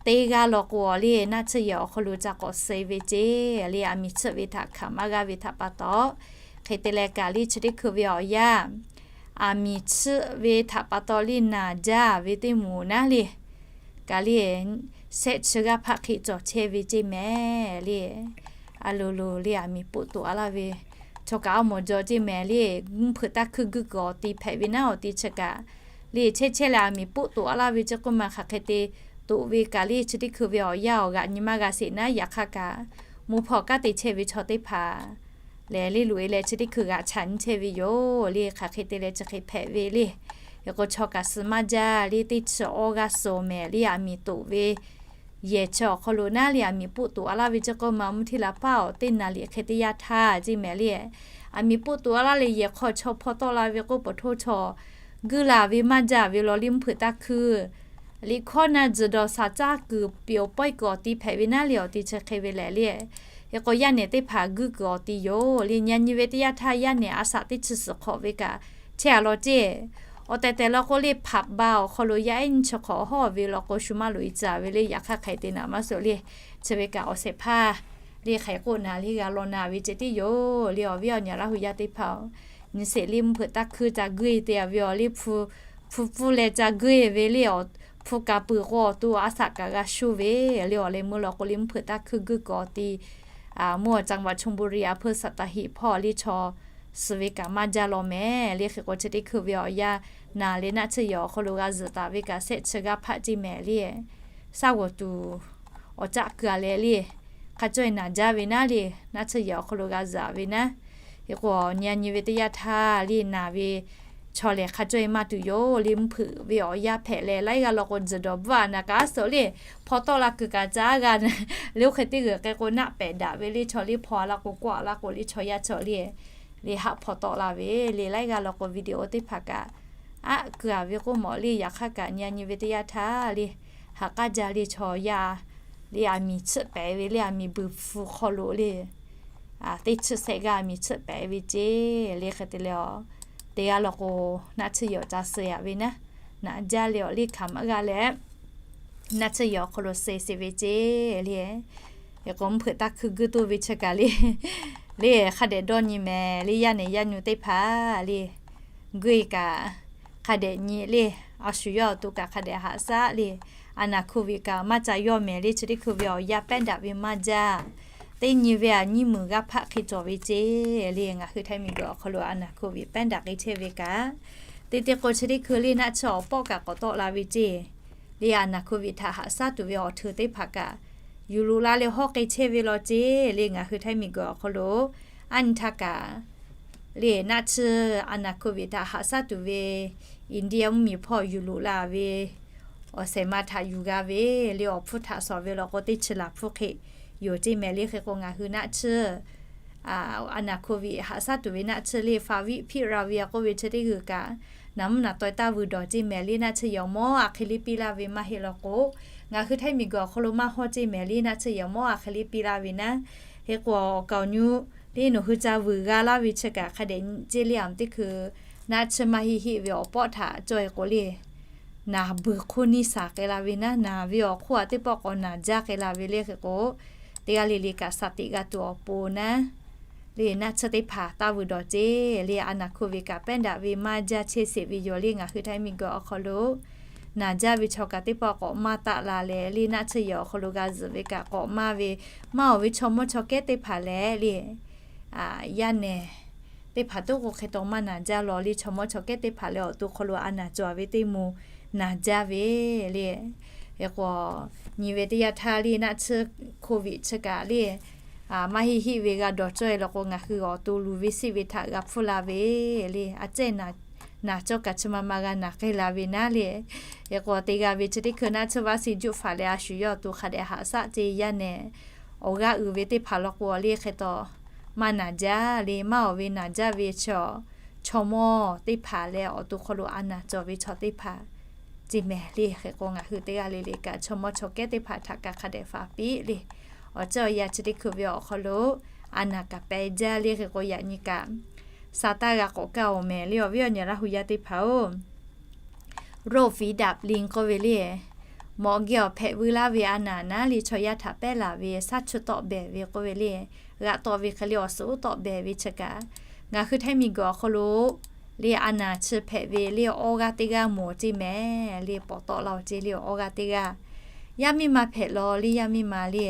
teˇ g'aˇ law k'o le naˆ tsuhˇ yehˬ awˬ hk'aw lo ca k'awꞈ suh ve ceˇ le aˬ miˍ chiˆ ve htaꞈ hkanˍ maˇ g'aˇ ve htaꞈ pa taw. Hk'e te leh kaꞈ le chi teˇ hkui ve awˬ yanˇ aˬ miˍ chiˆ ve htaꞈ pa taw le naˬ jaˇ ve teˇ moˍ naˉ le kaꞈ le sehˆ chi g'aˇ hpaˆ hk'e cawˬ chehˇ ve ceˇ mehˍ le. A lo lo le aˬ miˍ poˆ toꞈ a laˇ ve chaw kaꞈ a mawˬ jaw ceˇ mehˍ le. Mvuhˇ hpeuꞈ taˇ hkuiˇ guiˇ kuiˬ awˬ ti hpehꞈ ve naˉ awˬ ti chi kaꞈ le chehˇ chehˇ leh aˬ miˍ poˆ toꞈ a laˇ ve ceˇ k'oˆ ma hk'aˬ hk'e te toꞈ ve kaꞈ le chi teˇ hkui ve awˬ yanˇ awˬ g'aꞈ nyi maˇ g'a sheˍ naˉ yaꞈ hk'aˇ kaꞈ mvuhˇ hpawˇ kanˉ te chehˇ ve chaw teˇ hpaˍ lehˬ le loꞈ e leh chi teˇ hkui g'aꞈ chaꞈ nyi chehˇ ve yoˬ le. Hk'aˬ hk'e te leh chi hk'e hpehꞈ ve le. Hk'e k'o chaw kaꞈ suh maˇ jaˇ le teˇ chi awˇ g'aˇ suh mehˍ le aˬ miˍ toꞈ ve yehˬ chi awˬ hk'aw lo naˉ le aˬ miˍ poˆ toꞈ a laˇ ve ceˇ k'oˆ ma mvuhˇ hteˇ la paˇ awˬ teˇ naˍ liꞈ hk'e teˇ yanˇ htaˇ ceˇ mehˍ le. Aˬ miˍ poˆ toꞈ a laˇ leh yehˬ hk'aw chaw hpaw tawˆ la ve k'oˆ pa htoˇ chaw guiˇ la ve maˇ jaˇ ve law le mvuhˇ hpeuꞈ taˇ hkuiˇ liꞈ hkawˇ na tzuhˬ dawˬ shaˍ caˇ kuiˬ piˍ awˬ pawehˇ kuiˬ awˬ ti hpehꞈ ve naˉ le awˬ ti chi hk'e ve lehˬ le. Hk'e k'o yaˇ nehˬ teˇ hpaˍ guiˇ kuiˬ awˬ ti yoˬ le. Nyi nyi ve teˇ yanˇ htaˇ yaˇ nehˬ a shaꞈ teˇ chi suhˍ hk'awꞈ ve kaꞈ chehˇ a law ceˇ. Awˬ tehˬ tehˬ law k'o le hpaꞈ ba awˬ hk'aw lo yaˇ ehˉ nyiˇ chi hk'awꞈ hawˇ ve law k'o shu maˇ loꞈ e tcuh ve le. Yaꞈ hk'aˇ hk'aˬ hk'e te naˍ maˇ suh le chi ve kaꞈ awˬ shehˍ hpaˇ le hk'aˬ hk'e k'oˆ naˍ le g'a law na ve ceh tiˉ yoˬ le. Awˬ viˉ awˬ nyi Laˇ hu yaˇ teˇ hpaˍ-oˬ, nyi sheˍ le mvuhˇ hpeuꞈ taˇ hkuiˇ ca guiˇ te a ve awˬ le hpu, hpu pfuhˇ leh ca guiˇ ve le awˬ hpu kaˍ peuˬ k'o awˬ to a shaꞈ kaꞈ g'a shuˇ ve le. Awˬ leh meuˇ law k'o le mvuhˇ hpeuꞈ taˇ hkuiˇ guiˇ kuiˬ awˬ ti mvuhˇ จังหวัดชลบุรี อำเภอสัตหีบ hpawˇ le chaw suh ve kaꞈ maˇ jaˇ law mehˍ le. Hk'e k'o chi teˇ hkui ve awˬ yanˇ naˍ le naˆ tsuhˇ yehˬ awˬ hk'aw lo g'a zuhꞈ taˍ ve kaꞈ shehˆ chi g'aˇ hpaˆ ceˇ mehˍ le. Shaˉ g'awˬ tuˬ awˬ caˆ keu a leh le, hk'a cawˇ e naˍ jaˇ ve naˉ le, naˆ tsuhˇ yehˬ awˬ hk'aw lo g'a zuhꞈ ve naˉ. Hk'e k'o nyi a nyi ve teˇ yanˇ htaˇ le naˍ ve chaw lehˬ hk'a cawˇ e maˇ tuˬ yoˬ le, mvuhˇ hpeuꞈ ve awˬ yanˇ hpehꞈ leh laiˉ g'aˇ law k'o tzuhˬ dawˬ bvuhˆ a naˍ kaꞈ suhˍ le, hpaw tawˆ la kuiˬ kaꞈ caˉ g'a le, oˇ hk'e teˇ g'uiˬ hk'e k'o naˆ pehꞈ daꞈ ve le chaw le, hpaw a la k'o kawˆ a la k'o le chaw yaˇ chaw le, le haˆ hpaw tawˆ la ve le laiˉ g'aˇ law k'o video teˇ hpaˍ kaꞈ aˆ keu a ve k'oˆ mawˬ le. Yaꞈ hk'aˇ kaꞈ nyi a nyi ve teˇ yanˇ htaˇ le, ha k'aˉ jaˇ le chaw yaˇ le aˬ miˍ tsuhˆ pehˍ ve le, aˬ miˍ buiˬ hpu hk'aw lo le teˇ tsuhˆ shehˆ g'aˇ aˬ miˍ tsuhˆ pehˍ ve ceˇ le. Hk'e te leh a, teˇ g'aˇ law k'o naˆ tsuhˇ yehˬ awˬ ca suh yaꞈ ve naˉ, naˍ jaˇ le awˬ le hkaˍ maˇ g'a leh naˆ tsuhˇ yehˬ awˬ hk'aw lo suh sheˍ ve ceˇ le. Hk'e k'o mvuhˇ hpeuꞈ taˇ hkui guˇ toˇ ve chi kaꞈ le, le hk'a dehꞈ dawˇ nyi mehˍ le. Yaˇ nehˬ yaˇ nyu teˇ hpaˍ le guˇ e kaꞈ hk'a dehꞈ nyi le, a shu yawˇ awˬ to kaꞈ hk'a dehꞈ haꞈ shaˉ le. A naˍ hk'oˆ ve kaꞈ maˇ ca yawˇ mehˍ le, chi teˇ hkui ve awˬ yanˇ pehˉ daꞈ ve maˇ jaˇ. Teˇ nyi ve aˬ nyiˇ meunˍ g'aˇ hpaˆ hk'e cawˬ ve ceˇ le. Ngaˬ hui htaiˇ miˬ guiˬ awˬ hk'aw lo a naˍ hk'oˆ ve pehˉ daꞈ k'ai chehˇ ve kaꞈ, te te k'o chi teˇ hkui le naˆ tsuhˇ awˬ pawˆ kaꞈ k'awꞈ tawˆ la ve ceˇ le. A naˍ hk'oˆ ve htaꞈ haꞈ shaˉ tuˬ ve awˬ hteu teˇ hpaˍ kaꞈ yuˬ loꞈ la leh hawˉ k'ai chehˇ ve law ceˇ le. Ngaˬ hui htaiˇ miˬ guiˬ awˬ hk'aw lo aˉ nyi htaˇ kaꞈ le naˆ tsuhˇ a naˍ hk'oˆ ve htaꞈ haꞈ shaˉ tuˬ ve India mvuhˇ miˬ hpawˇ yuˬ loꞈ la ve awˬ shehˍ ma htaꞈ yuˬ g'a ve le, awˬ hpfuhˇ htaꞈ shawˍ ve law k'o teˇ chi laˬ hpfuhˇ hk'e yoˬ ceˇ mehˍ le. Hk'e k'o ngaˬ hui naˆ tsuhˇ a naˍ hk'oˆ ve haꞈ shaˉ tuˬ ve naˆ tsuhˇ le Favipiravir k'oˆ ve chi teˇ g'uiˬ kaꞈ naˍ mvuhˇ naˍ taweh taˇ vuiˬ dawˬ ceˇ mehˍ le. Naˆ tsuhˇ yehˬ awˬ mawˇ a hk'e le piˇ laˇ ve maˇ heˆ law k'o, ngaˬ hui htaiˇ miˬ guiˬ awˬ hk'aw lo maˇ hawˉ ceˇ mehˍ le. Naˆ tsuhˇ yehˬ awˬ mawˇ a hk'e le piˇ laˇ ve naˉ, hk'e k'o awˬ kaˍ awˬ nyu le nawˬ hui ca vuiˬ g'a laˇ ve chi kaꞈ hk'a dehꞈ nyi ceˇ le. Aˬ teˇ hkui naˆ tsuhˇ maˇ heˆ heˆ ve awˬ pawˆ htaꞈ cawˇ e k'o le, naˍ buiˬ hk'oˆ niˇ shaˍ k'ai la ve naˉ, naˍ ve awˬ hk'oˆ a teˇ pawˆ k'awꞈ naˍ jaˇ k'ai la ve le. Hk'e k'o teˇ g'aˇ le le kaꞈ shaˍ tiꞈ g'a tuˬ awˬ pon naˉ, le naˆ tsuhˇ teˇ hpaˍ taˇ vuiˬ dawˬ ceˇ le. A naˍ hk'oˆ ve kaꞈ pehˉ daꞈ ve maˇ jaˇ chehˇ sheˍ ve yoˬ le. Ngaˬ hui htaiˇ miˬ guiˬ awˬ hk'aw lo naˍ jaˇ ve chaw kaꞈ teˇ pawˆ k'awꞈ maˇ taˆ la leh le naˆ tsuhˇ yehˬ awˬ hk'aw lo g'a zuhꞈ ve kaꞈ k'awꞈ maˇ ve, maˇ awˬ ve chaw mawˇ chaw kehˉ teˇ hpaˍ lehˬ le yaˇ nehˬ teˇ hpaˍ toˉ k'o hk'e taw maˇ naˍ jaˇ law le. Chaw mawˇ chaw kehˉ teˇ hpaˍ lehˬ awˬ to hk'aw lo a naˍ cawˬ ve teˇ mo naˍ jaˇ ve le. Hk'e k'o nyi ve teˇ yanˇ htaˇ le naˆ tsuhˇ hk'oˆ ve chi kaꞈ le maˇ heˆ heˆ ve g'a dawˬ cawˇ e law k'o ngaˬ hui awˬ to luˬ ve siˆ ve htaꞈ g'a hpfuhˇ la ve le. A cehˇ naˍ cawˇ kaꞈ chi ma ma g'a naˍ k'ai la ve naˉ le. Hk'e k'o te g'a ve chi teˇ hkui naˆ tsuhˇ vaˇ si juˆ faˍ leh a shu yawˇ awˬ to hk'a dehꞈ haꞈ shaˉ ceˇ. Yaˇ nehˬ awˬ g'aˇ uiˍ ve teˇ hpaˍ law k'o le hk'e taw maˇ naˍ jaˇ le, maˇ awˬ ve naˍ jaˇ ve chaw, chaw mawˇ teˇ hpaˍ leh awˬ to hk'aw lo a naˍ cawˬ ve chaw teˇ hpaˍ ceˇ mehˍ le. Hk'e k'o ngaˬ hui teˇ g'aˇ le le kaꞈ chaw mawˇ chaw kehˉ teˇ hpaˍ htaꞈ kaꞈ hk'a dehꞈ faˍ piˇ le. Awˬ ceuˬ awˬ yanˇ chi teˇ hkui ve awˬ hk'aw lo a naˍ kaꞈ pehˬ jaˇ le. Hk'e k'o yaꞈ nyi kaꞈ sa taˇ g'a k'awꞈ kaˇ oˬ mehˍ le awˬ viˉ awˬ nyi Laˇ hu yaˇ teˇ hpaˍ-oˬ. โรคฝีดาษลิง k'oˆ ve le, mawꞈ geh awˬ hpehꞈ veu laˇ ve a naˍ naˉ le chaw yaˇ htaꞈ pehˉ laˬ ve shaˉ chuˇ tawˆ behˍ ve k'oˆ ve le, g'aꞈ tawˆ ve hk'e le awˬ suhˍ uˉ tawˆ behˍ ve chi kaꞈ, ngaˬ hui htaiˇ miˬ guiˬ awˬ hk'aw lo le a naˍ chi hpehꞈ ve le awˇ g'aˇ teˇ g'aˇ mawˬ ceˇ mehˍ le, pawˍ tawˆ la ceˇ le awˇ g'aˇ teˇ g'aˇ. Yaˇ miˇ ma hpehꞈ law le yaˇ miˇ ma le,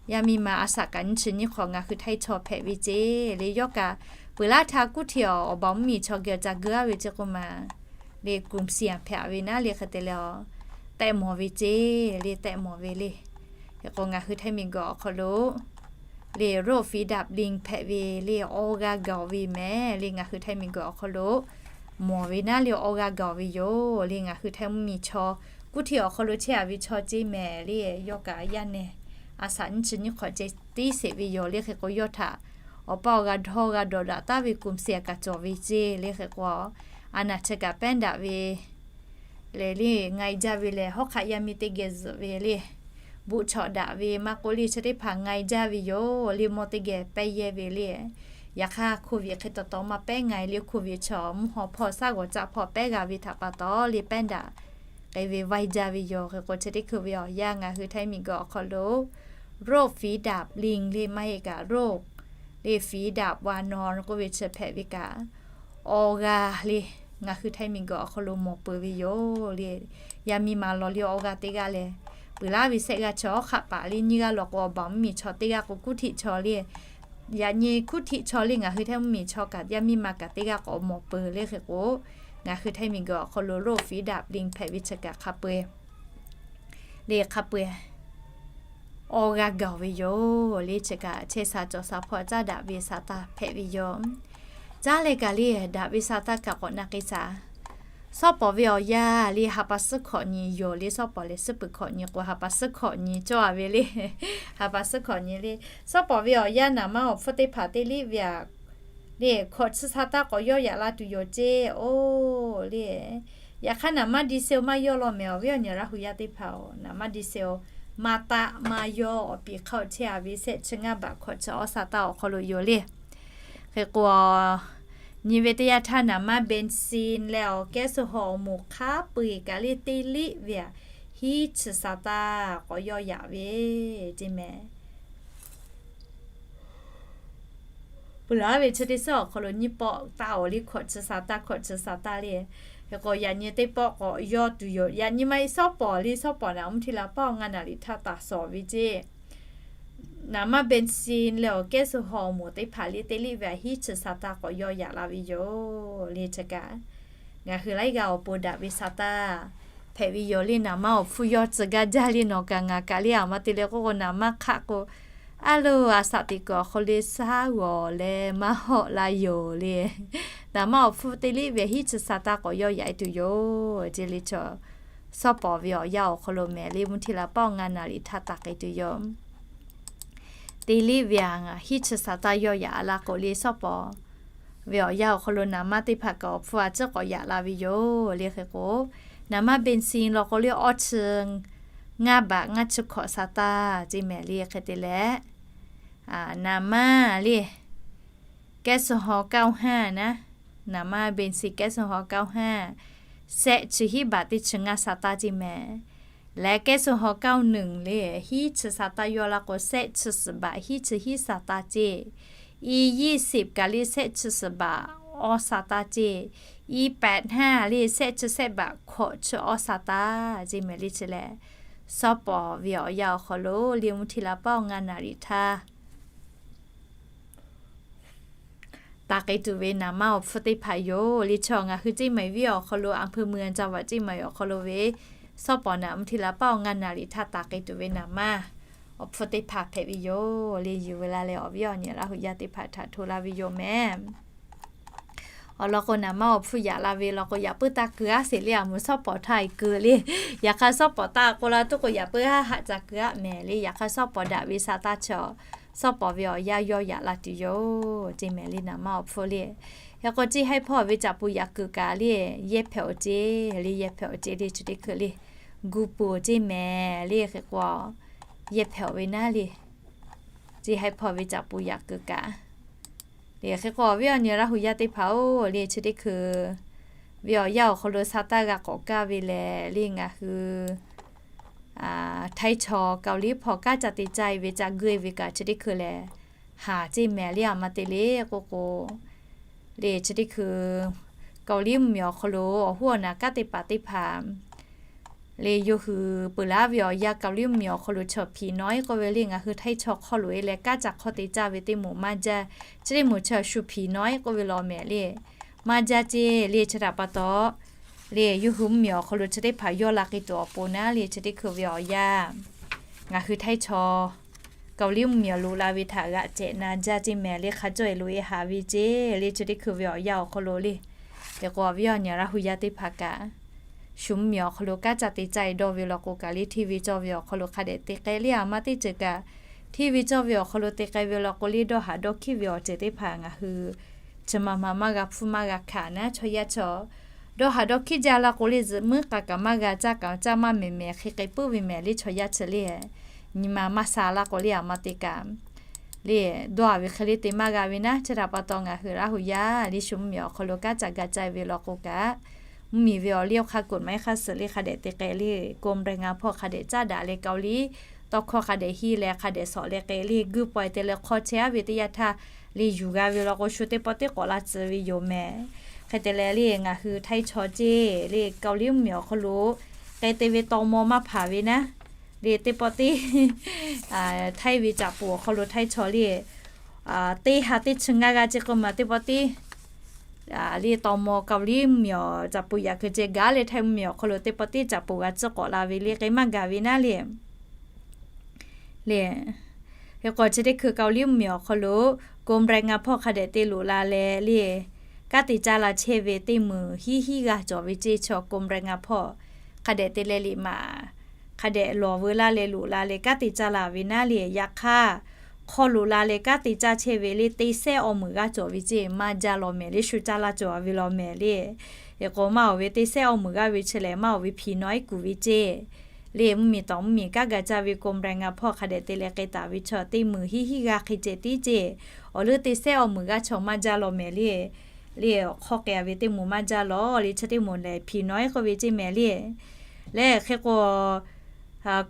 yaˇ miˇ ma a shaꞈ kaꞈ nyiˇ chi nyiˇ hk'awꞈ ngaˬ hui htaiˇ chaw hpehꞈ ve ceˇ le. Yawˇ kaꞈ peuˬ laˇ htaˇ kuˉ htiꞈ awˬ baˬ mvuhˇ miˬ chaw geh awˬ ca geu aˇ ve ceˇ k'oˆ ma le, กลุ่มเสี่ยง hpehꞈ ve naˉ le hk'e te leh a, tehˆ mawˬ ve ceˇ le tehˆ mawˬ ve le. Hk'e k'o ngaˬ hui htaiˇ miˬ guiˬ awˬ hk'aw lo le โรคฝีดาษลิง hpehꞈ ve le awˇ g'aˇ gaˬ ve mehˍ le ngaˬ hui htaiˇ miˬ guiˬ awˬ hk'aw lo mawˬ ve naˉ le awˇ g'aˇ gaˬ ve yoˬ le. Ngaˬ hui htaiˇ mvuhˇ miˬ chaw kuˉ htiꞈ awˬ hk'aw lo chehˇ a ve chaw ceˇ mehˍ le, yawˇ kaꞈ yaˇ nehˬ a shaꞈ nyiˇ chi nyiˇ hk'awꞈ ceh tiˉ sheˍ ve yoˬ le. Hk'e k'o yawˇ htaꞈ awˬ paˇ awˬ g'a dawˇ g'a dawꞈ daꞈ taˍ ve กลุ่มเสี่ยง kaꞈ cawˬ ve ceˇ le. Hk'e k'o a naˍ chi kaꞈ pehˉ daꞈ ve lehˬ le, nga e jaˇ ve lehˬ hawˉ hk'aˆ yaˇ miˇ teˇ geh zuhꞈ ve le, buˆ chawꞈ daꞈ ve maˇ k'oˆ le chi teˇ hpaˍ nga e jaˇ ve yoˬ le. Mawˇ teˇ geh pehˇ yehˇ ve le. Yaꞈ hk'aˇ โควิด hk'e taw taw maˇ pehˉ nga e le, โควิด chaw mvuhˇ haw hpawˇ shaˉ g'awˬ caˆ hpawˇ pehˉ g'a ve htaꞈ pa taw le pehˉ daꞈ k'ai ve vaˇ jaˇ ve yoˬ. Hk'e k'o chi teˇ hkui ve awˬ yanˇ ngaˬ hui htaiˇ miˬ guiˬ awˬ hk'aw lo โรคฝีดาษลิง le maˇ heˆ kaꞈ โรค le ฝีดาษวานอน k'oˆ ve chi hpehꞈ ve kaꞈ awˇ g'aˇ le ngaˬ hui htaiˇ miˬ guiˬ awˬ hk'aw lo mawˬ peuˬ ve yoˬ le. Yaˇ miˇ ma law le awˇ g'aˇ teˇ g'aˇ leh peuˬ laˇ ve shehˆ g'aˇ chaw hk'aˆ paˍ le nyiˇ g'aˇ law k'o awˬ baˬ mvuhˇ miˬ chaw teˇ g'aˇ k'o kuˉ htiꞈ chaw le Yaꞈ nyi hkunˉ htiˆ chaw le ngaˬ hui Htaiˇ mvuhˇmiˬ chaw kaꞈ yaˇ miˇ ma kaꞈ teˇ g'aˇ k'awꞈ mawˬ peuˬ le hk'e k'o, ngaˬ hui Htaiˇ miˬguiˬ awˬ hk'aw lo โรคฝีดาดลิง hpehꞈ ve chi kaꞈ hk'a peu-eˬ le hk'a peu-eˬ awˬ g'a gaˬ ve yoˬ le. Chi kaꞈ chehˇ sha cawˬ sha hpawˇ caˉ daꞈ ve sa taˇ hpehꞈ ve yoˬ. Caˉ leh kaꞈ le daꞈ ve sa taˇ kaꞈ k'awꞈ na k'ai shaˍ. Sawˉ pawˍ ve awˬ yanˇ le ha pa suhˉ hkawꞈ nyi yoˬ le. Sawˉ pawˍ lehˬ suhˉ peuˬ hkawꞈ nyi k'o ha pa suhˉ hkawꞈ nyi cawˇ a ve le. Ha pa suhˉ hkawꞈ nyi le. Sawˉ pawˍ ve awˬ yanˇ naˍ manˇ awˬ hpfuhˇ teˇ hpaˍ teˇ liˇ ve aꞈ le hkawꞈ chi sa taˇ k'awꞈ yawˇ yaꞈ la tuˬ yoˬ ceˇ oˬ le. Yaꞈ hk'aˇ naˍ manˇ ดีเซล maˇ yawˇ law mehˍ awˬ viˉ awˬ nyi Laˇ hu yaˇ teˇ hpaˍ oˬ, naˍ manˇ ดีเซล maˇ taˆ maˇ yawˇ awˬ piˍ hk'aˇ chehˇ a ve sehˆ chi ngaˇ baꞈ hkawꞈ chi awˇ sa taˇ awˬ hk'aw lo yoˬ le. Hk'e k'o, nyi ve teˇ yanˇ htaˇ naˍ manˇ เบนซิน leh awˬ แก๊สโซฮอล์ awˬ moˍ hk'a peu-eˬ kaꞈ le teˇ liˇ ve aꞈ hiˉ chi sa taˇ k'awꞈ yawˇ yaꞈ ve ceˇ mehˍ. Peuˬ laˬ ve chi teˇ suhˉ awˬ hk'aw lo nyiˇ pawˆ taˇ awˬ le hkawꞈ chi sa taˇ hkawꞈ chi sa taˇ le. Hk'e k'o yaꞈ nyi teˇ pawˆ k'awꞈ yawˇ tuˬ yoˬ. Yaꞈ nyi maˇ heˆ sawˉ pawˍ le sawˉ pawˍ naˍ mvuhˇ htiˇ la paˇ awˬ ngaˇ naˍ riˍ htaˇ taˍ sawˍ ve ceˇ. Naˍ manˇ เบนซิน leh awˬ แก๊สโซฮอล์ awˬ moˍ teˇ hpaˍ le teˇ liˇ ve aꞈ hiˉ chi sa taˇ k'awꞈ yawˇ yaꞈ la ve yoˬ le. Chi kaꞈ ngaˬ hui laiˉ g'aˇ awˬ pon daꞈ ve sa taˇ hpehꞈ ve yoˬ le. Naˍ manˇ awˬ hpfuhˇ yawˇ tcuh gaˇ jaˇ le nawˬ kaꞈ ngaˬ kaꞈ le aˬ ma te leh k'oˆ k'o naˍ manˇ hk'aˆ k'o, a loˬ a shaꞈ teꞈ kuiˬ awˬ hk'aw le shaˉ g'awˬ leh maˇ hawˆ la yoˬ le. Naˍ manˇ awˬ hpfuhˇ teˇ liˇ ve hiˉ chi sa taˇ k'awꞈ yawˇ yaꞈ e tuˬ yoˬ ceˇ le. Chaw sawˉ pawˍ ve awˬ yanˇ awˬ hk'aw lo mehˍ le mvuhˇ htiˇ la paˇ awˬ ngaˇ naˍ riˍ htaˇ taˍ k'ai tuˬ yoˬ. Teˇ liˇ ve aꞈ hiˉ chi sa taˇ yawˇ yaꞈ la k'o le sawˉ pawˍ ve awˬ yanˇ awˬ hk'aw lo naˍ manˇ teˇ hpaˍ kaꞈ awˬ hpfuhˇ a ciˉ k'awꞈ yaꞈ la ve yoˬ le. Hk'e k'o, naˍ manˇ เบนซิน law k'o le awˇ chi ngaˇ baꞈ ngaˇ chi hkawꞈ sa taˇ ceˇ mehˍ le. Hk'e te leh, naˍ manˇ le แก๊สโซฮอล์ เก้าห้า naˍ, naˍ manˇ เบนซิน แก๊สโซฮอล์ เก้าห้า sehˆ chi hiˉ baꞈ teˇ chi ngaˇ sa taˇ ceˇ mehˍ. Leh แก๊สโซฮอล์ เก้าหนึ่ง le hiˉ chi sa taˇ yawˇ la k'o sehˆ chi suhˍ baꞈ hiˉ chi hiˉ sa taˇ ceˇ. E ยี่สิบ kaꞈ le sehˆ chi suhˍ baꞈ awˇ sa taˇ ceˇ. E แปดห้า le sehˆ chi sehˆ baꞈ hkawꞈ chi awˇ sa taˇ ceˇ mehˍ le. Chi lehˬ, sawˉ pawˍ ve awˬ yanˇ awˬ hk'aw lo le mvuhˇ htiˇ la paˇ awˬ ngaˇ naˍ riˍ htaˇ taˍ k'ai tuˬ ve naˍ manˇ awˬ hpfuhˇ teˇ hpaˍ yoˬ le. Chaw ngaˬ hui ceˇ mehˍ viˉ awˬ hk'aw lo อำเภอเมือง จังหวัดเชียงใหม่ awˬ hk'aw lo ve sawˉ pawˍ naˍ mvuhˇ htiˇ la paˇ awˬ ngaˇ naˍ riˍ htaˇ taˍ k'ai tuˬ ve naˍ manˇ awˬ hpfuhˇ teˇ hpaˍ hpehꞈ ve yoˬ le. Yuˬ ve la leh awˬ viˉ awˬ nyi Laˇ hu yaˇ teˇ hpaˍ htaꞈ hto laˇ ve yoˬ mehˍ. Awˬ lawn k'o naˍ manˇ awˬ hpfuhˇ yaꞈ la ve law k'o yaꞈ puiˉ taˇ keu aˉ sheˍ le. Aˬ moˍ sawˉ pawˍ htaˇ e keu le. Yaꞈ hk'aˇ sawˉ pawˍ taˇ k'oˆ la tuˬ k'o yaꞈ puiˉ haˆ haˆ ca keu aˉ mehˍ le. Yaꞈ hk'aˇ sawˉ pawˍ daꞈ ve sa taˇ chaw sawˉ pawˍ ve awˬ yanˇ yawˇ yaꞈ la tuˬ yoˬ ceˇ mehˍ le naˍ manˇ awˬ hpfuhˇ le. Hk'e k'o ceˇ haiˉ hpawˇ ve caꞈ pu yaꞈ kuiˬ kaꞈ le yehˇ hpehꞈ awˬ ceˇ le. Yehˇ hpehꞈ awˬ ceˇ le chi teˇ hkui le gu pu awˬ ceˇ mehˍ le. Hk'e k'o yehˇ hpehꞈ awˬ ve naˉ le ceˇ haiˉ hpawˇ ve caꞈ pu yaꞈ kuiˬ kaꞈ le. Hk'e k'o awˬ viˉ awˬ nyi Laˇ hu yaˇ teˇ hpaˍ oˬ le chi teˇ hkui ve awˬ yanˇ awˬ hk'aw lo sa taˇ g'a k'awꞈ kaˇ ve lehˬ le ngaˬ hui Htaiˇ chaw Kaoˍliˇ hpawˇ kanˉ ca te caˇ e ve ca guˇ e ve kaꞈ chi teˇ hkui lehˬ haˍ ceˇ mehˍ le. Aˬ ma te le k'oˆ k'o le chi teˇ hkui Kaoˍliˇ mvuhˇmiˬ awˬ hk'aw lo awˬ hoˉ awˬ naˍ kanˉ te paˍ teˇ hpaˍ le yawˇ hui peuˬ laˉ ve awˬ yanˇ Kaoˍliˇ mvuhˇmiˬ awˬ hk'aw lo chaw hpiˍ nawˉ e k'oˆ ve le ngaˬ hui Htaiˇ chaw hk'aw loꞈ e leh kanˉ ca hk'awˇ te caˇ ve teˇ moˍ maˇ jaˇ. Chi teˇ moˍ chi shu hpiˍ nawˉ e k'oˆ ve law mehˍ le maˇ jaˇ ceˇ le. Chi htaꞈ pa taw le yawˇ hui mvuhˇmiˬ awˬ hk'aw lo chi teˇ hpaˍ yawˇ la k'ai tuˬ awˬ pon naˉ le chi teˇ hkui ve awˬ yanˇ ngaˬ hui Htaiˇ chaw Kaoˍliˇ mvuhˇmiˬ awˬ loꞈ la ve htaꞈ g'aꞈ cehˬ na jaˇ ceˇ mehˍ le. Hk'a cawˇ e loꞈ e haˍ ve ceˇ le chi teˇ hkui ve awˬ yanˇ awˬ hk'aw lo le. Hk'e k'o awˬ viˉ awˬ nyi Laˇ hu yaˇ teˇ hpaˍ kaꞈ shu mvuhˇmiˬ awˬ hk'aw lo kanˉ ca te caˇ e dawˇ ve law k'o kaꞈ le hteˇ ve cawˇ ve awˬ hk'aw lo hk'a dehꞈ te k'ai le. Aˬ ma teˇ ceuˬ kaꞈ hteˇ ve cawˇ ve awˬ hk'aw lo te k'ai ve law k'o le dawˇ haˍ dawˇ hkiˆ ve awˬ ceuˬ teˇ hpaˍ ngaˬ hui chi ma ma maˇ g'a hpfuhˇ maˇ g'a hkanˍ naˉ chaw yaˇ chaw dawˇ haˍ dawˇ hkiˆ jaˇ la k'o le zuhꞈ muiˉ k'a kaꞈ maˇ g'a caˇ kaꞈ caˇ maˇ mehˍ mehˍ hk'e k'ai puiˉ ve mehˍ le chaw yaˇ chi le nyi ma maˇ sha la k'o le aˬ ma te kaꞈ le dawˇ haˍ ve hk'e le te maˇ g'a ve naˉ. Chi htaꞈ pa taw ngaˬ hui Laˇ hu yaˇ le shu mvuhˇmiˬ awˬ hk'aw lo kanˉ ca ga caˇ ve law k'o kaꞈ mvuhˇmiˬ ve awˬ liˇ awˬ hk'aˇ กฎหมาย hk'a suhˍ le hk'a dehꞈ te k'ai le กรมแรงงาน hpawˇ hk'a dehꞈ caˉ daꞈ leh Kaoˍliˇ tawˇ hkawˇ hk'a dehꞈ hiˇ leh hk'a dehꞈ shawˍ leh k'ai le guˇ pawehˇ te leh hk'aw chehˇ aˉ ve teˇ yanˇ htaˇ le yuˬ g'a ve law k'o shu teˇ pawˆ tiˉ k'awꞈ la tcuh ve yoˬ mehˍ. Hk'e te leh le ngaˬ hui Htaiˇ chaw ceˇ le Kaoˍliˇ mvuhˇmiˬ awˬ hk'aw lo k'ai te ve taw maw maˇ hpanˍ ve naˉ le teˇ pawˆ tiˉ Htaiˇ ve caꞈ pu awˬ hk'aw lo Htaiˇ chaw le teˇ ha teˇ chi ngaˇ g'aˇ ceˇ k'oˆ ma teˇ pawˆ tiˉ le tawˇ mawˇ Kaoˍliˇ mvuhˇmiˬ awˬ caꞈ puˍ yaꞈ keu ceh gaˇ leh Htaiˇ mvuhˇmiˬ awˬ hk'aw lo teˇ pawˆ tiˉ caꞈ puˍ g'a tcuhˉ k'awꞈ la ve le k'ai maˇ gaˬ ve naˉ le. Le, hk'e k'o chi teˇ hkui Kaoˍliˇ mvuhˇmiˬ awˬ hk'aw lo กรมแรงงาน hpawˇ hk'a dehꞈ te loꞈ la leh le, kanˉ te caˇ la chehˇ ve teˇ meunˍ hiˉ hiˉ g'aˇ cawˬ ve ceˇ. Chaw กรมแรงงาน hpawˇ hk'a dehꞈ te leh liꞈ maꞈ hk'a dehꞈ lawˬ veu laˇ leh loꞈ la leh kanˉ te caˇ la ve naˉ le. Yaꞈ hk'aˇ, hk'aw loꞈ la leh kanˉ te caˇ chehˇ ve le teˇ sehˉ awˬ meunˍ g'aˇ cawˬ ve ceˇ maˇ jaˇ law mehˍ le, shu caˇ laˇ cawˬ ve law mehˍ le. Hk'e k'o maˇ oˍ ve teˇ sehˉ awˬ meunˍ g'aˇ ve chi lehˬ maˇ oˍ ve hpiˍ nawˉ iˉ kuˬ ve ceˇ. Le mvuhˇmiˬ tawˍ mvuhˇmiˬ kanˉ ga caˇ ve กรมแรงงาน hpawˇ hk'a dehꞈ te leh k'ai taˍ ve chaw teˇ meunˍ hiˉ hiˉ g'aˇ hk'e ceh tiˉ ceˇ. Awˬ leuˉ teˇ sehˉ awˬ meunˍ g'aˇ chaw maˇ jaˇ law mehˍ le. Le awˬ hk'aw k'ai ve teˇ moˍ maˇ jaˇ law le, chi teˇ moˍ lehˬ hpiˍ nawˉ iˉ k'oˆ ve ceˇ mehˍ le. Leh hk'e k'o,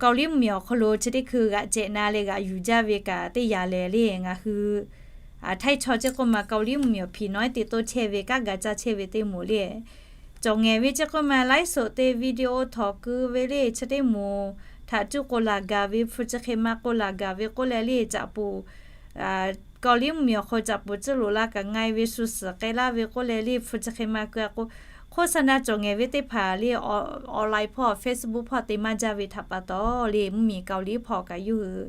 Kaoˍliˇ mvuhˇmiˬ awˬ hk'aw lo chi teˇ hkui g'aꞈ cehꞈ na leh g'aꞈ yuˬ jaˇ ve kaꞈ teˇ yanˇ lehˬ le, ngaˬ hui Htaiˇ chaw ceˇ k'oˆ ma Kaoˍliˇ mvuhˇmiˬ awˬ hpiˍ nawˉ iˉ te toˇ chehˇ ve kanˉ ga caˇ chehˇ ve teˇ moˍ le. Cawˬ ngehˬ ve ceˇ k'oˆ ma ไลฟ์สด te video htawnˍ keu ve le chi teˇ moˍ htaꞈ cuˇ k'o laˬ gaˬ ve, hpu chi hk'e ma k'o laˬ gaˬ ve k'oˆ leh le caꞈ puˍ Kaoˍliˇ mvuhˇmiˬ awˬ hk'aw caꞈ puˍ tcuhˉ loꞈ la kaꞈ nga e ve shu suhˍ k'ai laˇ ve k'oˆ leh le hpu chi hk'e ma keu a k'o, โฆษณา cawˬ ngehˬ ve teˇ hpaˍ le online hpawˇ Facebook hpawˇ te maˇ jaˇ ve htaꞈ pa taw le mvuhˇmiˬ Kaoˍliˇ hpawˇ kaꞈ yawˇ hui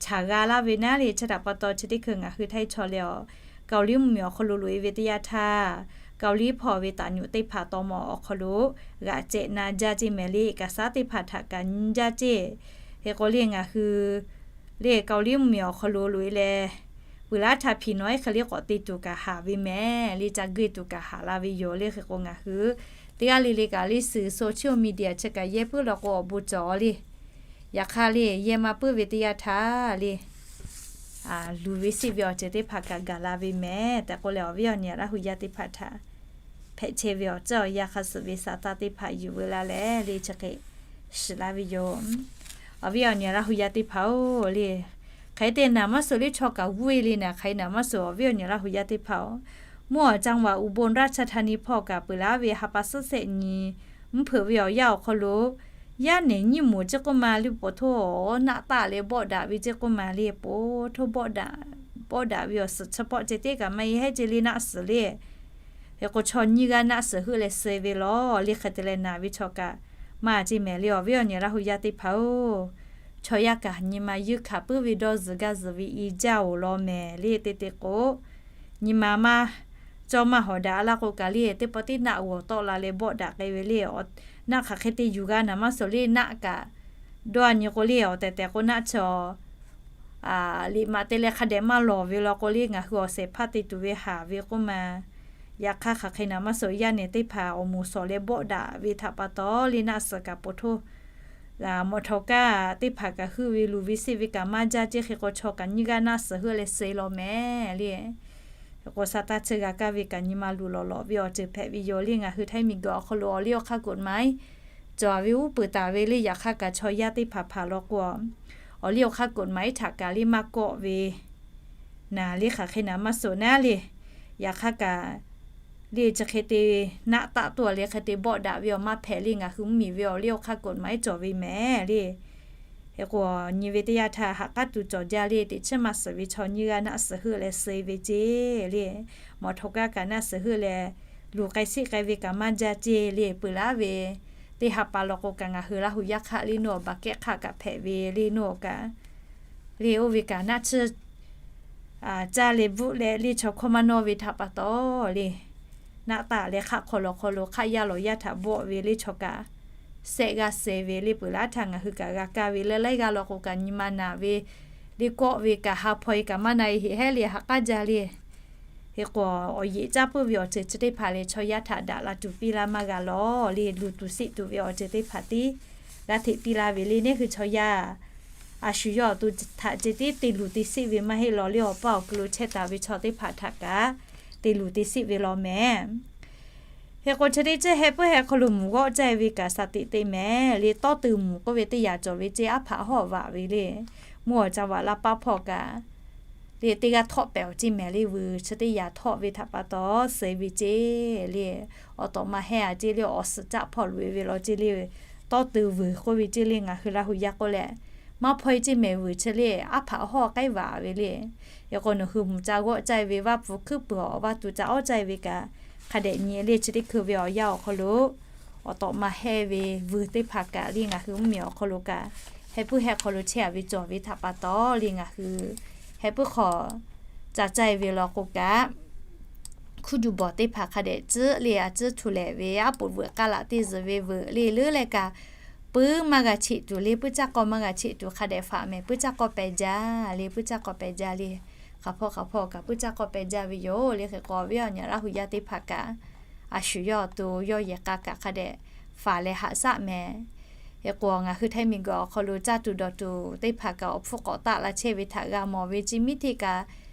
chaꞈ g'a laˇ ve naˉ le. Chi htaꞈ pa taw chi teˇ hkui ngaˬ hui Htaiˇ chaw leh awˬ Kaoˍliˇ mvuhˇmiˬ awˬ hk'aw lo loꞈ e ve teˇ yanˇ htaˇ, Kaoˍliˇ hpawˇ ve taˍ nyuꞈ teˇ hpaˍ tawˇ mawˇ awˬ hk'aw lo g'aꞈ cehꞈ na jaˇ ceˇ mehˍ le, เอกสาร teˇ hpaˍ htaꞈ kaꞈ nyi jaˇ ceˇ. Hk'e k'o le ngaˬ hui le Kaoˍliˇ mvuhˇmiˬ awˬ hk'aw lo loꞈ e leh, peuˬ laˇ htaˇ hpiˍ nawˉ iˉ hk'e le k'awꞈ te tuˬ kaꞈ haˍ ve mehˍ le, ca geuˆ tuˬ kaꞈ haˍ la ve yoˬ le. Hk'e k'o ngaˬ hui teˇ g'aˇ le le kaꞈ le suhˍ social media chi kaꞈ yehˇ puiˉ law k'o awˬ bon cawˬ le. Yaꞈ hk'aˇ le yehˇ maˇ puiˉ ve teˇ yanˇ htaˇ le luˬ ve siˆ ve awˬ ceuˬ teˇ hpaˍ kaꞈ gaˬ la ve mehˍ tehꞈ k'oˆ leh awˬ viˉ awˬ nyi Laˇ hu yaˇ teˇ hpaˍ htaꞈ hpehꞈ chehˇ ve awˬ ceuˬ awˬ yanˇ hk'a suhˍ ve saˍ taˇ teˇ hpaˍ yuˬ veu laˇ leh le chi hk'e shiˍ laˇ ve yoˬ. Awˬ viˉ awˬ nyi Laˇ hu yaˇ teˇ hpaˍ-oˬ le, hk'aˬ hk'e te naˍ maˇ suhˍ le chaw kaꞈ g'uˇ e le naˍ hk'aˬ hk'e naˍ maˇ suhˍ awˬ viˉ awˬ nyi Laˇ hu yaˇ teˇ hpaˍ-oˬ, mvuhˇ awˬ จังหวัดอุบลราชธานี hpawˇ kaꞈ peuˬ laˇ ve ha pa suhˉ shehˆ nyi mvuhˇ hpeuꞈ ve awˬ yanˇ awˬ hk'aw lo yaˇ nehˬ nyiˇ moˍ ceˇ k'oˆ ma le po htoˇ naˆ taˆ leh bawˆ daꞈ ve ceˇ k'oˆ ma le po htoˇ bawˆ daꞈ, bawˆ daꞈ ve awˬ suhˍ chi pawˆ ceh teˇ kaꞈ maˇ e hehˉ ceˇ le naˆ suhˍ le. Hk'e k'o chaw nyiˇ g'aˇ naˆ suhˍ heuˆ leh suh ve law le hk'e te leh naˍ ve chaw kaꞈ maˇ ceˇ mehˍ le. Awˬ viˉ awˬ nyi Laˇ hu yaˇ teˇ hpaˍ-oˬ, chaw yaˇ kaꞈ nyi ma yeunˇ hkanˍ puiˉ ve dawˇ zuhˬ gaˇ zuhˬ ve i jaˇ-oˬ law mehˍ le. Teˇ te k'o nyi ma maˇ cawˇ maˇ hawˍ daꞈ laˇ k'o kaꞈ le teˇ pawˆ tiˉ naˆ g'awˬ tawˆ la leh bawˆ daꞈ k'ai ve le. Naˆ hk'aˬ hk'e te yuˬ g'a naˍ maˇ suhˍ le naˆ kaꞈ dawˇ nyi k'o le awˬ tehˬ tehˬ k'o naˆ chi liꞈ maꞈ te leh hk'a dehꞈ maˇ lawˬ ve law k'o le ngaˬ hui awˬ shehˍ hpaˇ te tuˬ ve haˍ ve k'oˆ ma. Yaꞈ hk'aˇ hk'aˬ hk'e naˍ maˇ suhˍ yaˇ nehˬ teˇ hpaˍ awˬ moˍ shawˍ leh bawˆ daꞈ ve htaꞈ pa taw le naˆ suhˍ kaꞈ po htoˇ mawꞈ htawꞈ kaˇ teˇ hpaˍ kaꞈ heuˆ ve luˬ ve seˆ ve kaꞈ maˇ jaˇ ceˇ. Hk'e k'o chaw kaꞈ nyiˇ g'aˇ naˆ suhˍ heuˆ leh suh law mehˍ le. Hk'e k'o sa taˇ chi g'a kaˇ ve kaꞈ nyi ma luˬ lawˬ lawˬ ve awˬ ceuˬ hpehꞈ ve yoˬ le. Ngaˬ hui Htaiˇ miˬguiˬ awˬ hk'aw lo awˬ liˇ awˬ hk'aˇ กฎหมาย cawˬ ve uˉ peunˍ taˍ ve le. Yaꞈ hk'aˇ kaꞈ chaw yaˇ teˇ hpaˍ hpaˍ law k'o awˬ liˇ awˬ hk'aˇ กฎหมาย htaꞈ kaꞈ le maˇ kawˆ ve naˍ le hk'aˬ hk'e naˍ maˇ suhˍ naˉ le. Yaꞈ hk'aˇ kaꞈ le chi hk'e te naˆ taˆ tuˬ le hk'e te bawˆ daꞈ ve awˬ maˇ hpehꞈ le. Ngaˬ hui mvuhˇmiˬ ve awˬ liˇ awˬ hk'aˇ กฎหมาย cawˬ ve mehˍ le. Hk'e k'o nyi ve teˇ yanˇ htaˇ ha k'aˉ tuˬ cawˬ jaˇ le. Teꞈ chiˉ maˇ suhˍ ve chaw nyiˇ g'aˇ naˆ suhˍ heuˆ leh suh ve ceˇ le. Mawꞈ htawꞈ kaˇ kaꞈ naˆ suhˍ heuˆ leh luˬ k'ai seˆ k'ai ve kaꞈ maˇ jaˇ ceˇ le. Peuˬ laˇ ve teˇ ha pa law k'o kaꞈ ngaˬ hui Laˇ hu yaˇ hk'aˆ le naˇ awˬ baˬ kehˉ hk'aˆ kaꞈ hpehꞈ ve le naˇ awˬ kaꞈ le oˇ ve kaꞈ naˆ tsuhˇ caˇ leh bvuhˆ leh le chaw hkawˇ maˇ nawˇ ve htaꞈ pa taw le naˆ taˆ leh hk'aˆ hk'aw law hk'aw lo hk'aˆ yaˇ lawˬ yaˇ htaꞈ bawˆ ve le chaw kaꞈ sehˆ g'aˇ seh ve le. Peuˬ laˇ htaˇ ngaˬ hui kaꞈ g'a kaˇ ve le laiˉ g'aˇ law k'o kaꞈ nyi ma naˍ ve le kawˆ ve kaꞈ ha hpaw e kaꞈ maˇ na e heꞈ hehˉ le ha k'aˉ jaˇ le. Hk'e k'o awˬ yeꞈ caˇ puiˉ ve awˬ ceuˬ chi teˇ hpaˍ lehˬ chaw yaˇ htaꞈ daꞈ la tuˬ piˇ laˇ maˇ g'a lawˬ le. Luˬ tuˬ seˆ tuˬ ve awˬ ceuˬ teˇ hpaˍ tiˉ g'a hteꞈ piˇ laˇ ve le. Neˇ hui chaw yaˇ a shu yawˇ awˬ to htaꞈ ceh tiˉ te luˬ te seˆ ve maˇ heˆ lawˬ le. Awˬ paˇ awˬ keu lo chehˇ taˍ ve chaw teˇ hpaˍ htaꞈ kaꞈ te luˬ te seˆ ve law mehˍ. Hk'e k'o chi teˇ ceuˬ heh puiˉ heh hk'aw lo mvuhˬ g'awˆ caˇ ve kaꞈ shaˍ teꞈ te mehˍ le. Tawˇ tuˬ mvuhˬ k'oˆ ve teˇ yanˇ cawˬ ve ceˇ aˉ hpaꞈ hawˉ vaꞈ ve le. Mvuhˇ awˬ ca vaꞈ laˇ paˉ hpawˇ kaꞈ le teˇ g'aˇ htawˆ pehˍ awˬ ceˇ mehˍ le. Vuiˬ chi teˇ yanˇ htawˆ ve htaꞈ pa taw suh ve ceˇ le. Awˬ tawꞈ ma heh a ceˇ le awˬ suhˍ caˆ hpawˇ loꞈ e ve law ceˇ le. Tawˇ tuˬ vuiˬ k'oˆ ve ceˇ le ngaˬ hui Laˇ hu yaˇ k'oˆ leh maˇ hpaw e ceˇ mehˍ vuiˬ chi le, aˉ hpaꞈ hawˇ k'aiˉ vaꞈ ve le. Hk'e k'o nawˬ hui mvuhˬ ca g'awˆ caˇ e ve, vaˇ pfuh hkuiˉ puiˍ awˬ vaˇ tuˬ ca awˉ caˇ e ve kaꞈ, hk'a dehꞈ nyi le. Chi teˇ hkui ve awˬ yanˇ awˬ hk'aw lo awˬ tawꞈ ma hehˇ ve vuiˬ teˇ hpaˍ kaꞈ le, ngaˬ hui mvuhˇmiˬ awˬ hk'aw lo kaꞈ heh puiˉ heh hk'aw lo chehˇ a ve cawˬ ve htaꞈ pa taw le, ngaˬ hui heh puiˉ hk'aw ca caˇ e ve law k'o kaꞈ, hkuiˉ juˬ bawˬ teˇ hpaˍ hk'a dehꞈ tcuhˉ le, a tcuhˉ htu lehˬ ve aˉ poꞈ veuꞈ k'aˇ laꞈ teˇ zuhˬ ve veuꞈ le leuˉ leh kaꞈ, puiˉ maˇ g'a cheꞈ tuˬ le, puiˉ caˇ k'aw maˇ g'a cheꞈ tuˬ hk'a dehꞈ faꞈ mehˍ, puiˉ caˇ k'aw peh jaˇ le, puiˉ caˇ k'aw peh jaˇ le. Hk'aˬ hpawˇ hk'aˬ hpawˇ kaꞈ puiˉ caˇ k'aw peh jaˇ ve yoˬ le. Hk'e k'o awˬ viˉ awˬ nyi Laˇ hu yaˇ teˇ hpaˍ kaꞈ, a shu yawˇ awˬ to yawˇ yehˬ k'a kaꞈ hk'a dehꞈ faˍ leh haꞈ shaˆ mehˍ. Hk'e k'o ngaˬ hui Htaiˇ miˬguiˬ awˬ hk'aw lo caˇ tuˬ dawˬ tuˬ teˇ hpaˍ kaꞈ awˬ hpfuhˇ k'awꞈ taˆ la chehˇ ve htaꞈ g'a mawˬ ve, chi miˉ hteˇ kaꞈ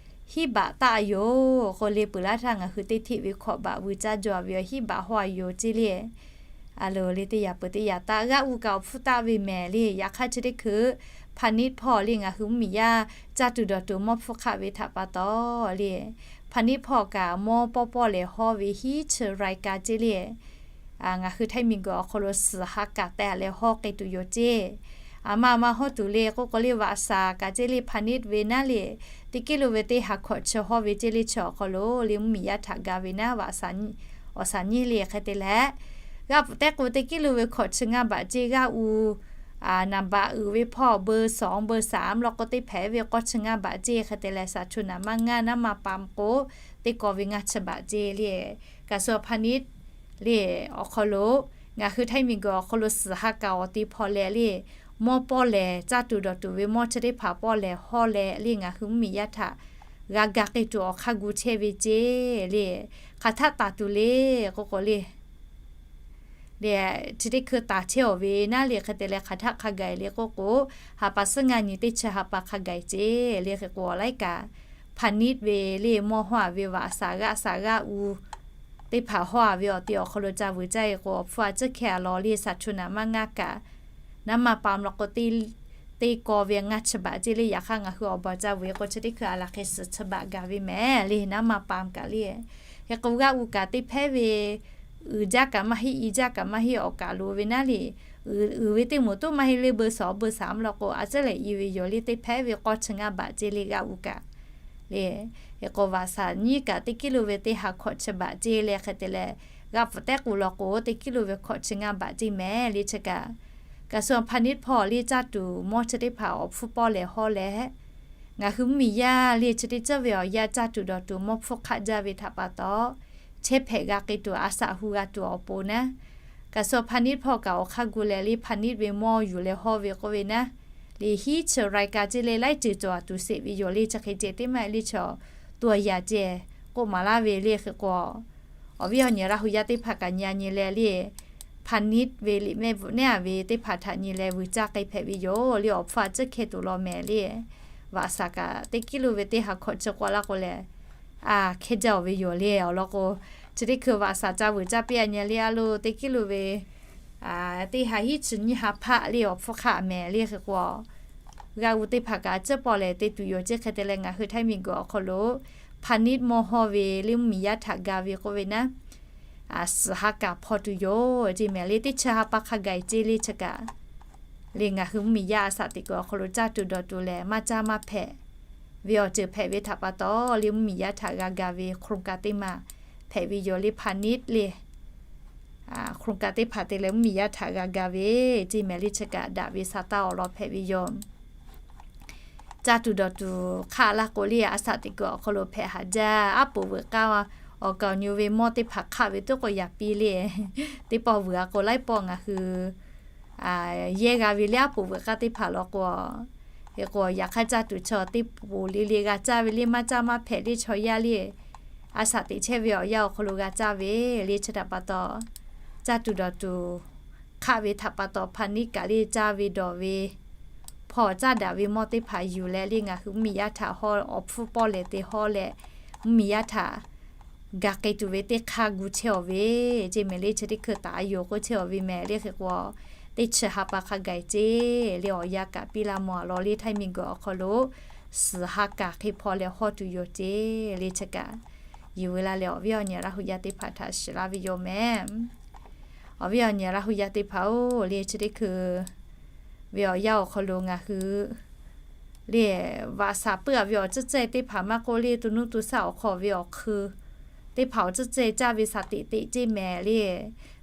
hiˉ baꞈ taˆ yoˬ k'o le. Peuˬ laˇ htaˇ ngaˬ hui teˇ hteˆ ve hkawꞈ baꞈ vuiˬ caˇ jaw ve awˬ hiˉ baꞈ hawˇ a yoˬ ceˇ le. A loˬ le, teˇ yaꞈ peuˬ teˇ yaꞈ taˆ g'aˆ u kaꞈ awˬ hpfuhˇ taˆ ve mehˍ le. Yaꞈ hk'aˇ chi teˇ hkui Hpaˍniˆ hpawˇ le, ngaˬ hui mvuhˇmiˬ yaˇ caˇ tuˬ dawˬ tuˬ mawˇ hpfuhˇ hk'aˆ ve htaꞈ pa taw le, Hpaˍniˆ hpawˇ kaꞈ mawˇ pawˇ pawˇ lehˬ hawˇ ve hiˉ chi rai ka ceˇ le. Ngaˬ hui Htaiˇ miˬguiˬ awˬ hk'aw lo suhˍ ha kaꞈ teh leh hawˇ k'ai tuˬ yoˬ ceˇ. A ma ma hawˇ tuˬ le k'oˆ k'o le, vaꞈ shaˍ kaꞈ ceˇ le, Hpaˍniˆ ve naˉ le, teˇ kiˇ lo ve teˇ ha hkawꞈ chi hawˇ ve ceˇ le. Chi awˬ hk'aw lo le mvuhˇmiˬ yaˇ htaꞈ ga ve naˉ vaꞈ shaˍ, awˬ shaˍ nyiˇ le hk'e te leh, g'aˆ pfuhˍ tehˉ k'o teˇ kiˇ lo ve hkawꞈ chi ngaˇ baꞈ ceˇ g'aˆ u naˍ baꞈ uiˍ ve hpawˇ เบอร์สอง เบอร์สาม law k'o teˇ hpehꞈ ve k'awˇ chi ngaˇ baꞈ ceˇ hk'e te leh, สาธุ naˍ manˇ ngaˇ naˉ ma ปาล์ม k'o teˇ kaw ve ngaˇ chi baꞈ ceˇ le. Kaꞈ suh Hpaˍniˆ le awˬ hk'aw lo ngaˬ hui Htaiˇ miˬguiˬ awˬ hk'aw lo suhˍ ha kaꞈ awˬ te hpaw leh le, mawˇ pawˇ lehˬ caˇ tuˬ dawˬ tuˬ ve mawˇ chi teˇ hpaˍ pawˇ lehˬ hawˇ leh le, ngaˬ hui mvuhˇmiˬ yaˇ htaꞈ g'a ga k'ai tuˬ awˬ hk'aˇ gu chehˇ ve ceˇ le. Hk'aˬ htaˆ taˍ tuˬ le k'oˆ k'o le, le chi teˇ hkui taˍ chehˇ awˬ ve naˉ le hk'e te leh, hk'aˬ htaˆ hk'a gaˬ le k'oˆ k'o, ha pa suhˉ ngaˇ nyi teˇ chi ha pa hk'a gaˬ ceˇ le. Hk'e k'o awˬ laiˉ kaꞈ Hpaˍniˆ ve le mawˇ hawˇ a ve vaꞈ shaˍ g'aˆ shaˍ g'aˆ u teˇ hpaˍ hawˇ a ve awˬ te awˬ hk'aw lo ca vuiˬ caˇ e k'o, awˬ hpfuhˇ a tcuhˉ hkeh a law le สาธุ naˍ manˇ ngaˇ kaꞈ naˉ ma ปาล์ม law k'o teˇ kaw ve ngaˇ chi baꞈ ceˇ le. Yaꞈ hk'aˇ ngaˬ hui awˬ baˬ ca vuiˬ k'o chi teˇ hkui a laˬ hk'e suhˍ chi baꞈ gaˬ ve mehˍ le, naˉ ma ปาล์ม kaꞈ le. Hk'e k'o g'aˆ u kaꞈ teˇ hpehˉ ve uiˍ jaˇ kaꞈ maˇ heˆ, i jaˇ kaꞈ maˇ heˆ, awˬ kaꞈ lo ve naˉ le, uiˍ ve teˇ moˍ toˆ maˇ heˆ le, เบอร์สอง เบอร์สาม law k'o a tcuhˉ lehˬ i ve yoˬ le. Teˇ hpehˉ ve k'awˇ chi ngaˇ baꞈ ceˇ le g'aˆ u kaꞈ le. Hk'e k'o vaꞈ shaˍ nyiˇ kaꞈ teˇ kiˇ lo ve teˇ ha hkawꞈ chi baꞈ ceˇ le hk'e te leh, g'aˆ pfuhˍ tehˉ k'o law k'o teˇ kiˇ lo ve hkawꞈ chi ngaˇ baꞈ ceˇ mehˍ le chi kaꞈ. Kaꞈ suh Hpaˍniˆ hpawˇ le caˇ tuˬ mawˇ chi teˇ hpaˍ awˬ hpfuhˇ pawˇ lehˬ hawˇ leh, ngaˬ hui mvuhˇmiˬ yaˇ le chi teˇ ceuˬ ve awˬ yanˇ caˇ tuˬ dawˬ tuˬ mawˇ hpfuhˇ hk'aˆ jaˇ ve htaꞈ pa taw, chehˇ hpehꞈ g'a k'ai tuˬ a shaꞈ hu g'a tuˬ awˬ pon naˉ, kaꞈ suh Hpaˍniˆ hpawˇ kaꞈ awˬ hk'aˇ gu leh le Hpaˍniˆ ve mawˇ yuˬ leh hawˇ ve k'oˆ ve naˉ, le hiˉ chi rai ka ceˇ le laiˉ ceuˬ cawˬ a tuˬ sheˍ ve yoˬ le. Chi hk'e ceh teˇ maˇ le chaw tuˬ a yaꞈ ceh k'oˆ maˍ laˇ ve le. Hk'e k'o awˬ viˉ awˬ nyi Laˇ hu yaˇ teˇ hpaˍ kaꞈ nyi a nyi leh le Hpaˍniˆ ve liꞈ mehˆ bvuhꞈ nehˉ a ve teˇ hpaˍ htaꞈ nyi leh vuiˬ caˇ k'ai hpehꞈ ve yoˬ le. Awˬ hpfuhˇ a tcuhˉ hkeh tuˬ law mehˍ le. Vaꞈ shaˍ kaꞈ teˇ kiˇ lo ve teˇ ha hkawꞈ chi k'awꞈ laˇ k'o lehˬ, a hkeh jaˇ oˬ ve yoˬ le. Awˬ lawn k'o, chi teˇ hkui vaꞈ shaˍ ca vuiˬ caˇ piˇ a nyi le a lo teˇ kiˇ lo ve teˇ ha hiˉ chi nyiˇ ha hpaˆ le awˬ hpfuhˇ hk'aˆ mehˍ le. Hk'e k'o g'aˆ u teˇ hpaˍ kaꞈ a tcuhˉ pawˆ lehˬ te tuˬ yoˬ ceˇ. Hk'e te leh ngaˬ hui Htaiˇ miˬguiˬ awˬ hk'aw lo Hpaˍniˆ mawˇ hawˇ ve le mvuhˇmiˬ yaˇ htaꞈ ga ve k'oˆ ve naˉ, suhˍ ha kaꞈ hpaw tuˬ yoˬ ceˇ mehˍ le. Teˇ chi ha pa hk'a gaˬ ceˇ le chi kaꞈ le ngaˬ hui mvuhˇmiˬ yaˇ a shaꞈ teꞈ kuiˬ awˬ hk'aw lo caˇ tuˬ dawˬ tuˬ lehˬ maˇ caˇ maˇ hpehꞈ ve awˬ ceuˬ hpehꞈ ve htaꞈ pa taw le mvuhˇmiˬ yaˇ htaꞈ g'a ga ve โครงการ teˇ maˬ hpehꞈ ve yoˬ le. Hpaˍniˆ le โครงการ teˇ hpaˍ te leh mvuhˇmiˬ yaˇ htaꞈ g'a ga ve ceˇ mehˍ le chi kaꞈ daꞈ ve sa taˇ awˬ lawn hpehꞈ ve yoˬ. Caˇ tuˬ dawˬ tuˬ hk'aˆ laˇ k'o le a shaꞈ teꞈ kuiˬ awˬ hk'aw lo hpehꞈ haꞈ jaˇ. Aˉ poꞈ veuꞈ k'aˇ awˬ kaˍ awˬ nyi ve mawˇ teˇ hpaˍ hk'aˆ ve teˇ k'o yaꞈ piˇ le. Teˇ pawˆ vuiˬ a k'o laiˉ pawˆ ngaˬ hui yehˇ g'a ve le aˉ poꞈ veuꞈ k'aˇ teˇ hpaˍ law k'o, hk'e k'o yaꞈ hk'aˇ caˇ tuˬ chaw teˇ poˬ le le g'a caˇ ve le maˇ caˇ maˇ hpehꞈ le chaw yaˇ le a shaꞈ teꞈ chehˇ ve awˬ yanˇ awˬ hk'aw lo g'a caˇ ve le chi htaꞈ pa taw, caˇ tuˬ dawˬ tuˬ hk'aˆ ve htaꞈ pa taw Hpaˍniˆ kaꞈ le caˇ ve dawˬ ve hpawˇ caˇ daꞈ ve mawˇ teˇ hpaˍ yuˬ leh le ngaˬ hui mvuhˇmiˬ yaˇ htaꞈ hawˇ awˬ hpfuhˇ pawˆ lehˬ te hawˇ leh mvuhˇmiˬ yaˇ htaꞈ ga k'ai tuˬ ve teˇ hk'aˇ gu chehˇ awˬ ve ceˇ mehˍ le chi teˇ hkui taˍ yoˬ k'oˆ chehˇ awˬ ve mehˍ le. Hk'e k'o teˇ chi ha pa hk'a gaˬ ceˇ le awˬ yanˇ kaꞈ piˇ laˇ mawˬ a lawn le Htaiˇ miˬguiˬ awˬ hk'aw lo suhˍ ha kaꞈ hk'e hpaw leh hawˇ tuˬ yoˬ ceˇ le chi kaꞈ, yuˬ ve la leh awˬ viˉ awˬ nyi Laˇ hu yaˇ teˇ hpaˍ htaꞈ shiˍ laˇ ve yoˬ mehˍ. Awˬ viˉ awˬ nyi Laˇ hu yaˇ teˇ hpaˍ-oˬ le chi teˇ hkui ve awˬ yanˇ awˬ hk'aw lo ngaˬ hui le, vaꞈ shaˍ puiˉ a ve awˬ tcuhˇ cehˇ teˇ hpaˍ maˇ k'oˆ le, to nuˇ to shaˆ awˬ hk'aw ve awˬ hk'eun teˇ hpaˍ awˬ tcuhˇ cehˇ caˇ ve shaˍ teꞈ teꞈ ceˇ mehˍ le.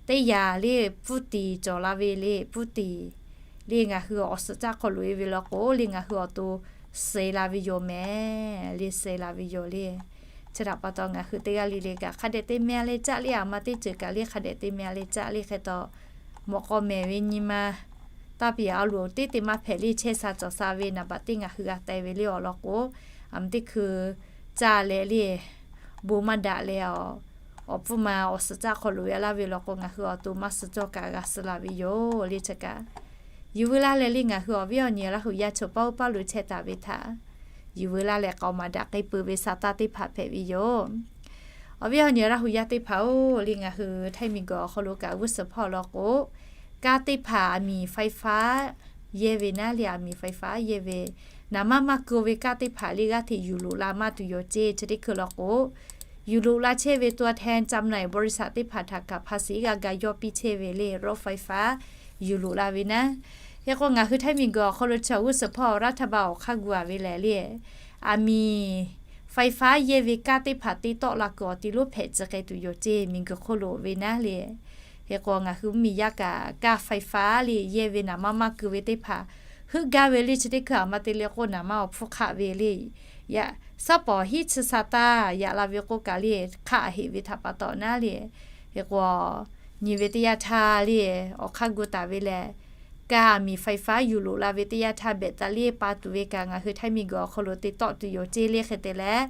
Teˇ yanˇ le, pfuhˇ tiˍ cawˬ la ve le, pfuhˇ tiˍ le ngaˬ hui awˬ suhˍ caˇ hk'aw loꞈ e ve law k'o le, ngaˬ hui awˬ to suh la ve yoˬ mehˍ le, suh la ve yoˬ le. Chi htaꞈ pa taw ngaˬ hui teˇ g'aˇ le le kaꞈ hk'a dehꞈ te meh leh caˆ le, a ma teˇ ceuˬ kaꞈ le hk'a dehꞈ te meh leh caˆ le hk'e taw, mawꞈ k'aw mehˍ ve nyi ma taˇ piˇ a loˬ teˇ te maˇ hpehꞈ le, chehˇ sha cawˬ sha ve naˍ baꞈ teˇ ngaˬ hui g'a teh ve le awˬ lawn k'o, a ma teˇ hkui caˇ leh le, bon maˇ daꞈ leh, awˬ pfuhˇ ma awˬ suhˍ caˇ hk'aw loꞈ e laˇ ve law k'o, ngaˬ hui awˬ to maˇ suh cawˇ kaꞈ g'a suh la ve yoˬ le. Chi kaꞈ yuˬ veu laˇ leh le ngaˬ hui awˬ viˉ awˬ nyi Laˇ huˍ yaˇ chaw paˉ oˇ paˉ lo chehˇ taˍ ve htaꞈ yuˬ veu laˇ leh k'aoˍ maˍ daꞈ k'ai peuˬ ve sa taˇ teˇ hpaˍ hpehꞈ ve yoˬ. Awˬ viˉ awˬ nyi Laˇ huˍ yaˇ teˇ hpaˍ-oˬ, le ngaˬ hui Htaiˇ miˬguiˬ awˬ hk'aw lo kaꞈ g'uˇ suhˍ hpawˇ law k'o, kaˇ teˇ hpaˍ a miˍ ไฟฟ้า yehˇ ve naˉ le, a miˍ ไฟฟ้า yehˇ ve naˍ manˇ maˇ keu ve kaˇ teˇ hpaˍ le g'aˇ hteꞈ yuˬ loꞈ la maˇ tuˬ yoˬ ceˇ. Chi teˇ hkui law k'o, yuˬ loꞈ la chehˇ ve ตัวแทนจำหน่าย บริษัท teˇ hpaˍ htaꞈ kaꞈ ภาษี g'a ga yawˇ piˇ chehˇ ve le, รถไฟฟ้า yuˬ loꞈ la ve naˉ. Hk'e k'o ngaˬ hui Htaiˇ miˬguiˬ awˬ hk'aw lo chi awˬ g'uˇ suhˍ hpawˇ รัฐบาล awˬ hk'aˇ gu a ve lehˬ le, a miˍ ไฟฟ้า yehˇ ve kaˇ teˇ hpaˍ te tawˆ la kuiˬ awˬ ti lonˉ hpehꞈ tcuh k'ai tuˬ yoˬ ceˇ, miˬguiˬ hk'oˆ lo ve naˉ le. Hk'e k'o ngaˬ hui mvuhˇmiˬ yaˇ kaꞈ kaˇ ไฟฟ้า le yehˇ ve naˍ manˇ maˇ keu ve teˇ hpaˍ heuˆ gaˇ ve le. Chi teˇ hkui a ma te le k'o naˍ manˇ awˬ hpfuhˇ hk'aˆ ve le, yaꞈ shaˉ pawˍ hiˉ chi sa taˇ yaꞈ la ve k'oˆ kaꞈ le, hk'aˆ heꞈ ve htaꞈ pa taw naˉ le. Hk'e k'o nyi ve teˇ yanˇ htaˇ le, awˬ hk'aˇ gu taˍ ve lehˬ, kaˇ a miˍ ไฟฟ้า yuˬ loꞈ la ve teˇ yanˇ htaˇ แบตเตอรี่ pa tuˬ ve kaꞈ ngaˬ hui Htaiˇ miˬguiˬ awˬ hk'aw lo te tawˆ tuˬ yoˬ ceˇ le. Hk'e te leh,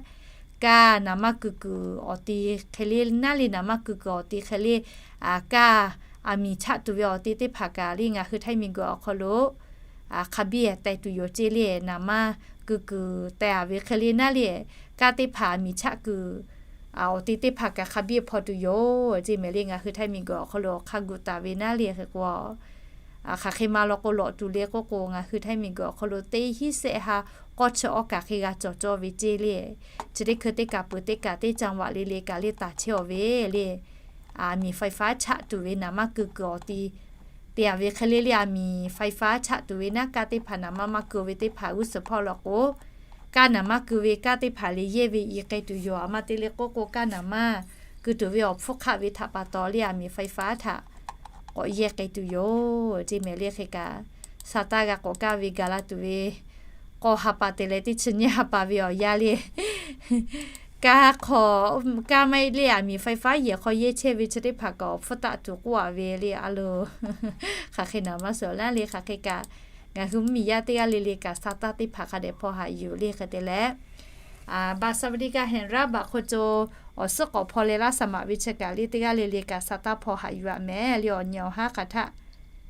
kaˇ naˍ manˇ keu kuiˬ awˬ ti hk'e le naˉ le, naˍ manˇ keu kuiˬ awˬ ti hk'e le, kaˇ a miˍ chaˆ tuˬ ve awˬ ti teˇ hpaˍ kaꞈ le ngaˬ hui Htaiˇ miˬguiˬ awˬ hk'aw lo hk'a biˇ teh tuˬ yoˬ ceˇ le. Naˍ manˇ keu kuiˬ teh a ve hk'e le naˉ le, kaˇ teˇ hpaˍ a miˍ chaˆ kuiˬ awˬ ti teˇ hpaˍ kaꞈ hk'a biˇ hpaw tuˬ yoˬ ceˇ mehˍ le. Ngaˬ hui Htaiˇ miˬguiˬ awˬ hk'aw lo awˬ hk'aˇ gu taˍ ve naˉ le. Hk'e k'o, hk'aˬ hk'e ma law k'o lawꞈ tuˬ le k'oˆ k'o, ngaˬ hui Htaiˇ miˬguiˬ awˬ hk'aw lo teˇ hinˉ sehˆ ha k'awˇ chi awˇ kaˬ hk'e g'a cawˬ cawˇ ve ceˇ le. Chi teˇ hkui teˇ kaˬ peuˬ teˇ kaˬ teˇ จังหวัด le le kaꞈ le taˍ chehˇ awˬ ve le, a miˍ ไฟฟ้า chaˆ tuˬ ve naˍ manˇ keu kuiˬ awˬ ti te a ve hk'e le le, a miˍ ไฟฟ้า chaˆ tuˬ ve naˉ kaˇ teˇ hpaˍ naˍ manˇ maˇ keu ve teˇ hpaˍ g'uˇ suhˍ hpawˇ law k'o, kaˇ naˍ manˇ keu ve kaˇ teˇ hpaˍ le yehˇ ve i k'ai tuˬ yoˬ. A ma te le k'oˆ k'o kaˇ naˍ manˇ keu tuˬ ve awˬ hpfuhˇ hk'aˆ ve htaꞈ pa taw le a miˍ ไฟฟ้า htaꞈ k'awꞈ yehˇ k'ai tuˬ yoˬ ceˇ mehˍ le. Hk'e kaꞈ sa taˇ g'a k'awꞈ kaˇ ve gaˬ la tuˬ ve k'awˇ ha pa te leh teˇ chi nyiˇ ha pa ve awˬ yanˇ le, kaˇ hk'aw, kaˇ maˇ heˆ le a miˍ ไฟฟ้า yehˬ hk'aw yehˇ chehˇ ve chi teˇ hpaˍ kaꞈ awˬ hpfuhˇ taˆ tuˬ k'oˆ a ve le a loˬ. Hk'aˬ hk'e naˍ manˇ suhˍ naˉ le. Hk'aˬ hk'e kaꞈ ngaˬ hui mvuhˇmiˬ yaˇ teˇ g'aˇ le le kaꞈ sa taˇ teˇ hpaˍ hk'a dehꞈ hpaw haꞈ yuˬ le. Hk'e te leh บัตรสวัสดิการแห่งรัฐ baꞈ hk'o co awˬ suhˉ k'awꞈ hpaw leh laˇ shaˍ maꞈ ve chi kaꞈ le teˇ g'aˇ le le kaꞈ sa taˇ hpaw haꞈ yuˬ a mehˍ le. Awˬ nyi awˬ haˉ hk'aˬ htaˆ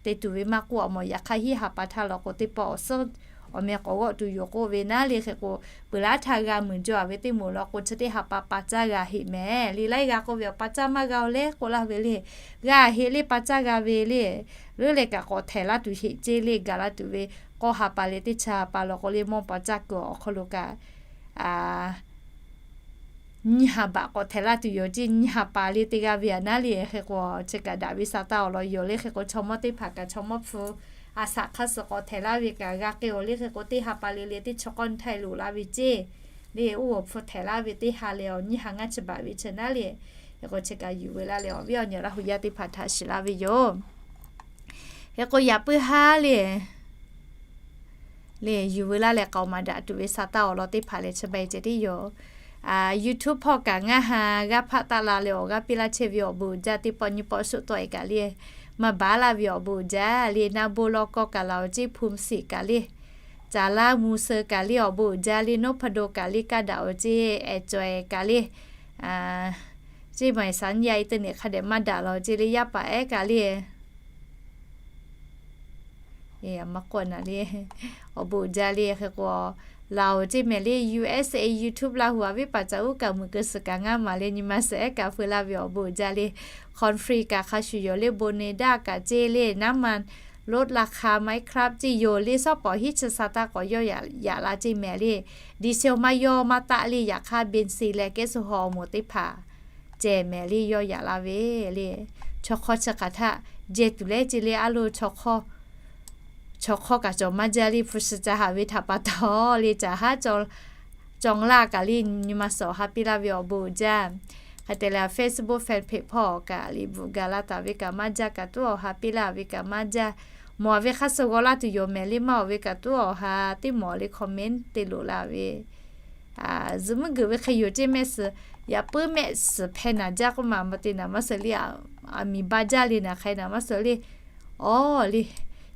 te tuˬ ve maˇ k'oˆ a mawˬ, yaꞈ hk'aˇ hiˉ ha pa htaˇ law k'o teˇ pawˆ awˬ suhˉ awˬ meh k'awꞈ g'awˆ tuˬ yoˬ k'oˆ ve naˉ le. Hk'e k'o peuˬ laˇ htaˇ g'a muiˬ jaw a ve teˇ moˍ law k'o chi teˇ ha pa pa caˇ g'a heˆ mehˍ le. Laiˉ g'a k'oˆ ve awˬ pa caˇ maˇ g'a-o leh k'oˆ laˇ ve le. G'a heˆ le, pa caˇ g'a ve le. Leuˉ leh kaꞈ k'awꞈ htehˍ laˇ tuˬ heˆ ceˇ le. Gaˬ laˇ tuˬ ve k'awˇ ha pa leh teˇ chi ha pa law k'o le mawˇ pa caˇ kuiˬ awˬ hk'aw lo kaꞈ nyiˇ ha baꞈ k'awꞈ htehˍ laˇ tuˬ yoˬ ceˇ. Nyiˇ ha pa le teˇ g'aˇ ve a naˉ le. Hk'e k'o chi kaꞈ daꞈ ve sa taˇ awˬ lawn yoˬ le. Hk'e k'o chaw mawˇ teˇ hpaˍ kaꞈ chaw mawˇ hpu a shaꞈ hk'aˇ suh k'awꞈ htehˍ laˇ ve kaꞈ g'a k'ai-o le. Hk'e k'o teˇ ha pa le le teˇ chi k'awˇ htaiˇ loꞈ laˇ ve ceˇ le. Oˇ awˬ hpu htehˍ laˇ ve teˇ ha leh awˬ nyiˇ ha ngaˇ chi baꞈ ve chi naˉ le. Hk'e k'o chi kaꞈ yuˬ ve laˇ leh awˬ viˉ awˬ nyi Laˇ huˍ yaˇ teˇ hpaˍ htaꞈ shiˍ laˇ ve yoˬ. Hk'e k'o yaꞈ puiˉ haˉ le le yuˬ veu laˇ leh k'aoˍ maˍ daꞈ tuˬ ve sa taˇ awˬ lawn teˇ hpaˍ leh chi beuꞈ ceh tiˉ yoˬ. YouTube hpawˇ kaꞈ ngaˇ ha g'aˇ hpaˆ taˆ la leh awˬ g'aˇ piˇ laˇ chehˇ ve awˬ bon uiˍ jaˇ teˇ pawˆ nyiˇ pawˆ shuˆ tawˆ e kaꞈ le maˇ baˬ laˇ ve awˬ bon uiˍ jaˇ le. Naˇ bon law kawˇ kaꞈ laˬ-oˬ ceˇ, Hpu Siˍ kaꞈ le, Caˍ laˇ Mu Suh kaꞈ le awˬ bon uiˍ jaˇ le, Noˉ Hpa Do kaꞈ le kaˇ daꞈ-oˬ ceˇ, Ehˬ cawˬ-ehˬ kaꞈ le, ceˇ maˬ saˍ nyi a i teˇ nehˬ hk'a dehꞈ maˇ daꞈ law ceˇ le, yaˇ paˍ ehˉ kaꞈ le maˇ k'awꞈ naˍ le, awˬ bon uiˍ jaˇ le. Hk'e k'o laˬ-oˬ ceˇ mehˍ le, USA YouTube Laˇ huˍ a viˉ paˍ caˍ uˉ kaꞈ muiˬ keu suhˍ kaꞈ ngaˇ maˍ leh nyi ma suhˍ ehˉ kaꞈ feu laˇ ve awˬ bon uiˍ jaˇ le. Country kaꞈ hk'a shuˍ yoˬ le, Bermuda kaꞈ ceˇ le, naˉ ma ลดราคา Minecraft ceˇ yoˬ le, shawˉ pawˍ hiˉ chi sa taˇ k'awꞈ yawˇ yaꞈ la ceˇ mehˍ le. Diesel maˇ yawˇ maˇ taˆ le, yaꞈ hk'aˇ เบนซิน leh แก๊สโซฮอล์ awˬ moˍ teˇ hpaˍ ceh mehˍ le yawˇ yaꞈ la ve le. Chaw hk'awˇ chi hk'aˬ htaˆ jehˇ tuˬ leh ceˇ le a loˬ chaw hk'awˇ chaw hk'awˇ kaꞈ cawˬ maˇ jaˇ le, hpu shi ca haꞈ ve htaꞈ pa taw le, caˬ haˉ caw laˇ kaꞈ le, nyi ma suhˍ awˬ ha piˇ laˇ ve awˬ bon uiˍ jaˇ. Hk'e te leh Facebook fan page hpawˇ kaꞈ liꞈ bvuhꞈ gaˬ la taˍ ve kaꞈ maˇ jaˇ, kaꞈ tuˉ awˬ ha piˇ laˇ ve kaꞈ maˇ jaˇ. Mawˬ ve hk'a shuˍ g'aw laˇ tuˬ yoˬ mehˍ le, maˇ awˬ ve kaꞈ tuˉ awˬ ha teˇ mawˬ le comment te loꞈ la ve zuhꞈ muiˉ geuꞈ ve hk'e yoˬ ceˇ mehˆ suhˍ. Yaꞈ puiˉ mehˆ suhˍ hpeh naˍ jaˇ k'oˆ ma, maˇ te naˍ maˇ suhˍ le, aˬ miˍ ba jaˇ le naˍ hk'e naˍ maˇ suhˍ le. Awˬ le,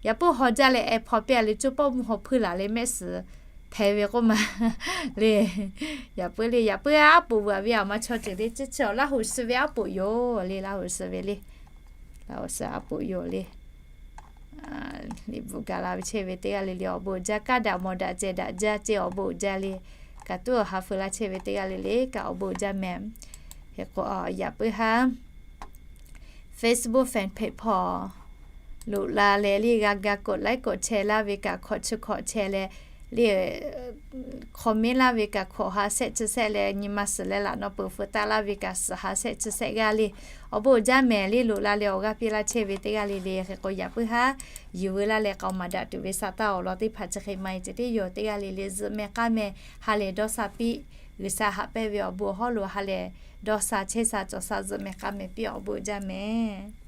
yaꞈ puiˉ haw jaˇ leh eh hpaw piˇ a le, coˇ pawˆ mvuhˇ haw hpuiˇ laˬ leh mehˆ suhˍ hpeh ve k'oˆ ma le. Yaꞈ puiˉ le, yaꞈ puiˉ aˉ poꞈ veuꞈ ve aˬ ma chaw ceuˬ le, chi chi awˬ Laˇ huˍ suh ve aˉ poꞈ yoˬ le, Laˇ huˍ suh ve le. Laˇ huˍ suh aˉ poꞈ yoˬ le. Liꞈ bvuhꞈ gaˬ la ve chehˇ ve teˇ g'aˇ le le awˬ bon uiˍ jaˇ. Kaˇ daꞈ mawˬ daꞈ ceh daꞈ jaˇ ceˇ awˬ bon uiˍ jaˇ le. Kaꞈ tuˉ awˬ ha feu laˇ chehˇ ve teˇ g'aˇ le le kaꞈ awˬ bon uiˍ jaˇ mehˍ. Hk'e k'o, yaꞈ puiˉ haˉ Facebook fan page hpawˇ loꞈ la leh le g'a ga กดไลค์ กดแชร์ laˇ ve kaꞈ hkawꞈ chi hkawꞈ chehˇ leh le comment laˇ ve kaꞈ hkawꞈ ha shehˆ chi shehˆ leh nyi ma suhˍ leh laꞈ naw peuˬ feu taˆ laˇ ve kaꞈ suhˍ ha shehˆ chi shehˆ g'aˇ le. Awˬ bon uiˍ jaˇ mehˍ le, loꞈ la leh awˬ g'aˇ piˇ laˇ chehˇ ve teˇ g'aˇ le le. Hk'e k'o, yaꞈ puiˉ haˉ yuˬ veu laˇ leh k'aoˍ maˍ daꞈ tuˬ ve saˍ taˇ awˬ lawn teˇ hpaˍ chi hk'e maˇ heˆ ceh tiˉ yoˬ. Teˇ g'aˇ le le zuhꞈ meh k'aˇ meh ha lehˬ dawˇ sha piˇ. G'uiˬsha haꞈ pehnˇ ve awˬ bon awˬ hawˉ lo ha lehˬ dawˇ sha chehˇ sha cawˬ sha zuhꞈ meh k'aˇ meh piˇ awˬ bon uiˍ jaˇ mehˍ.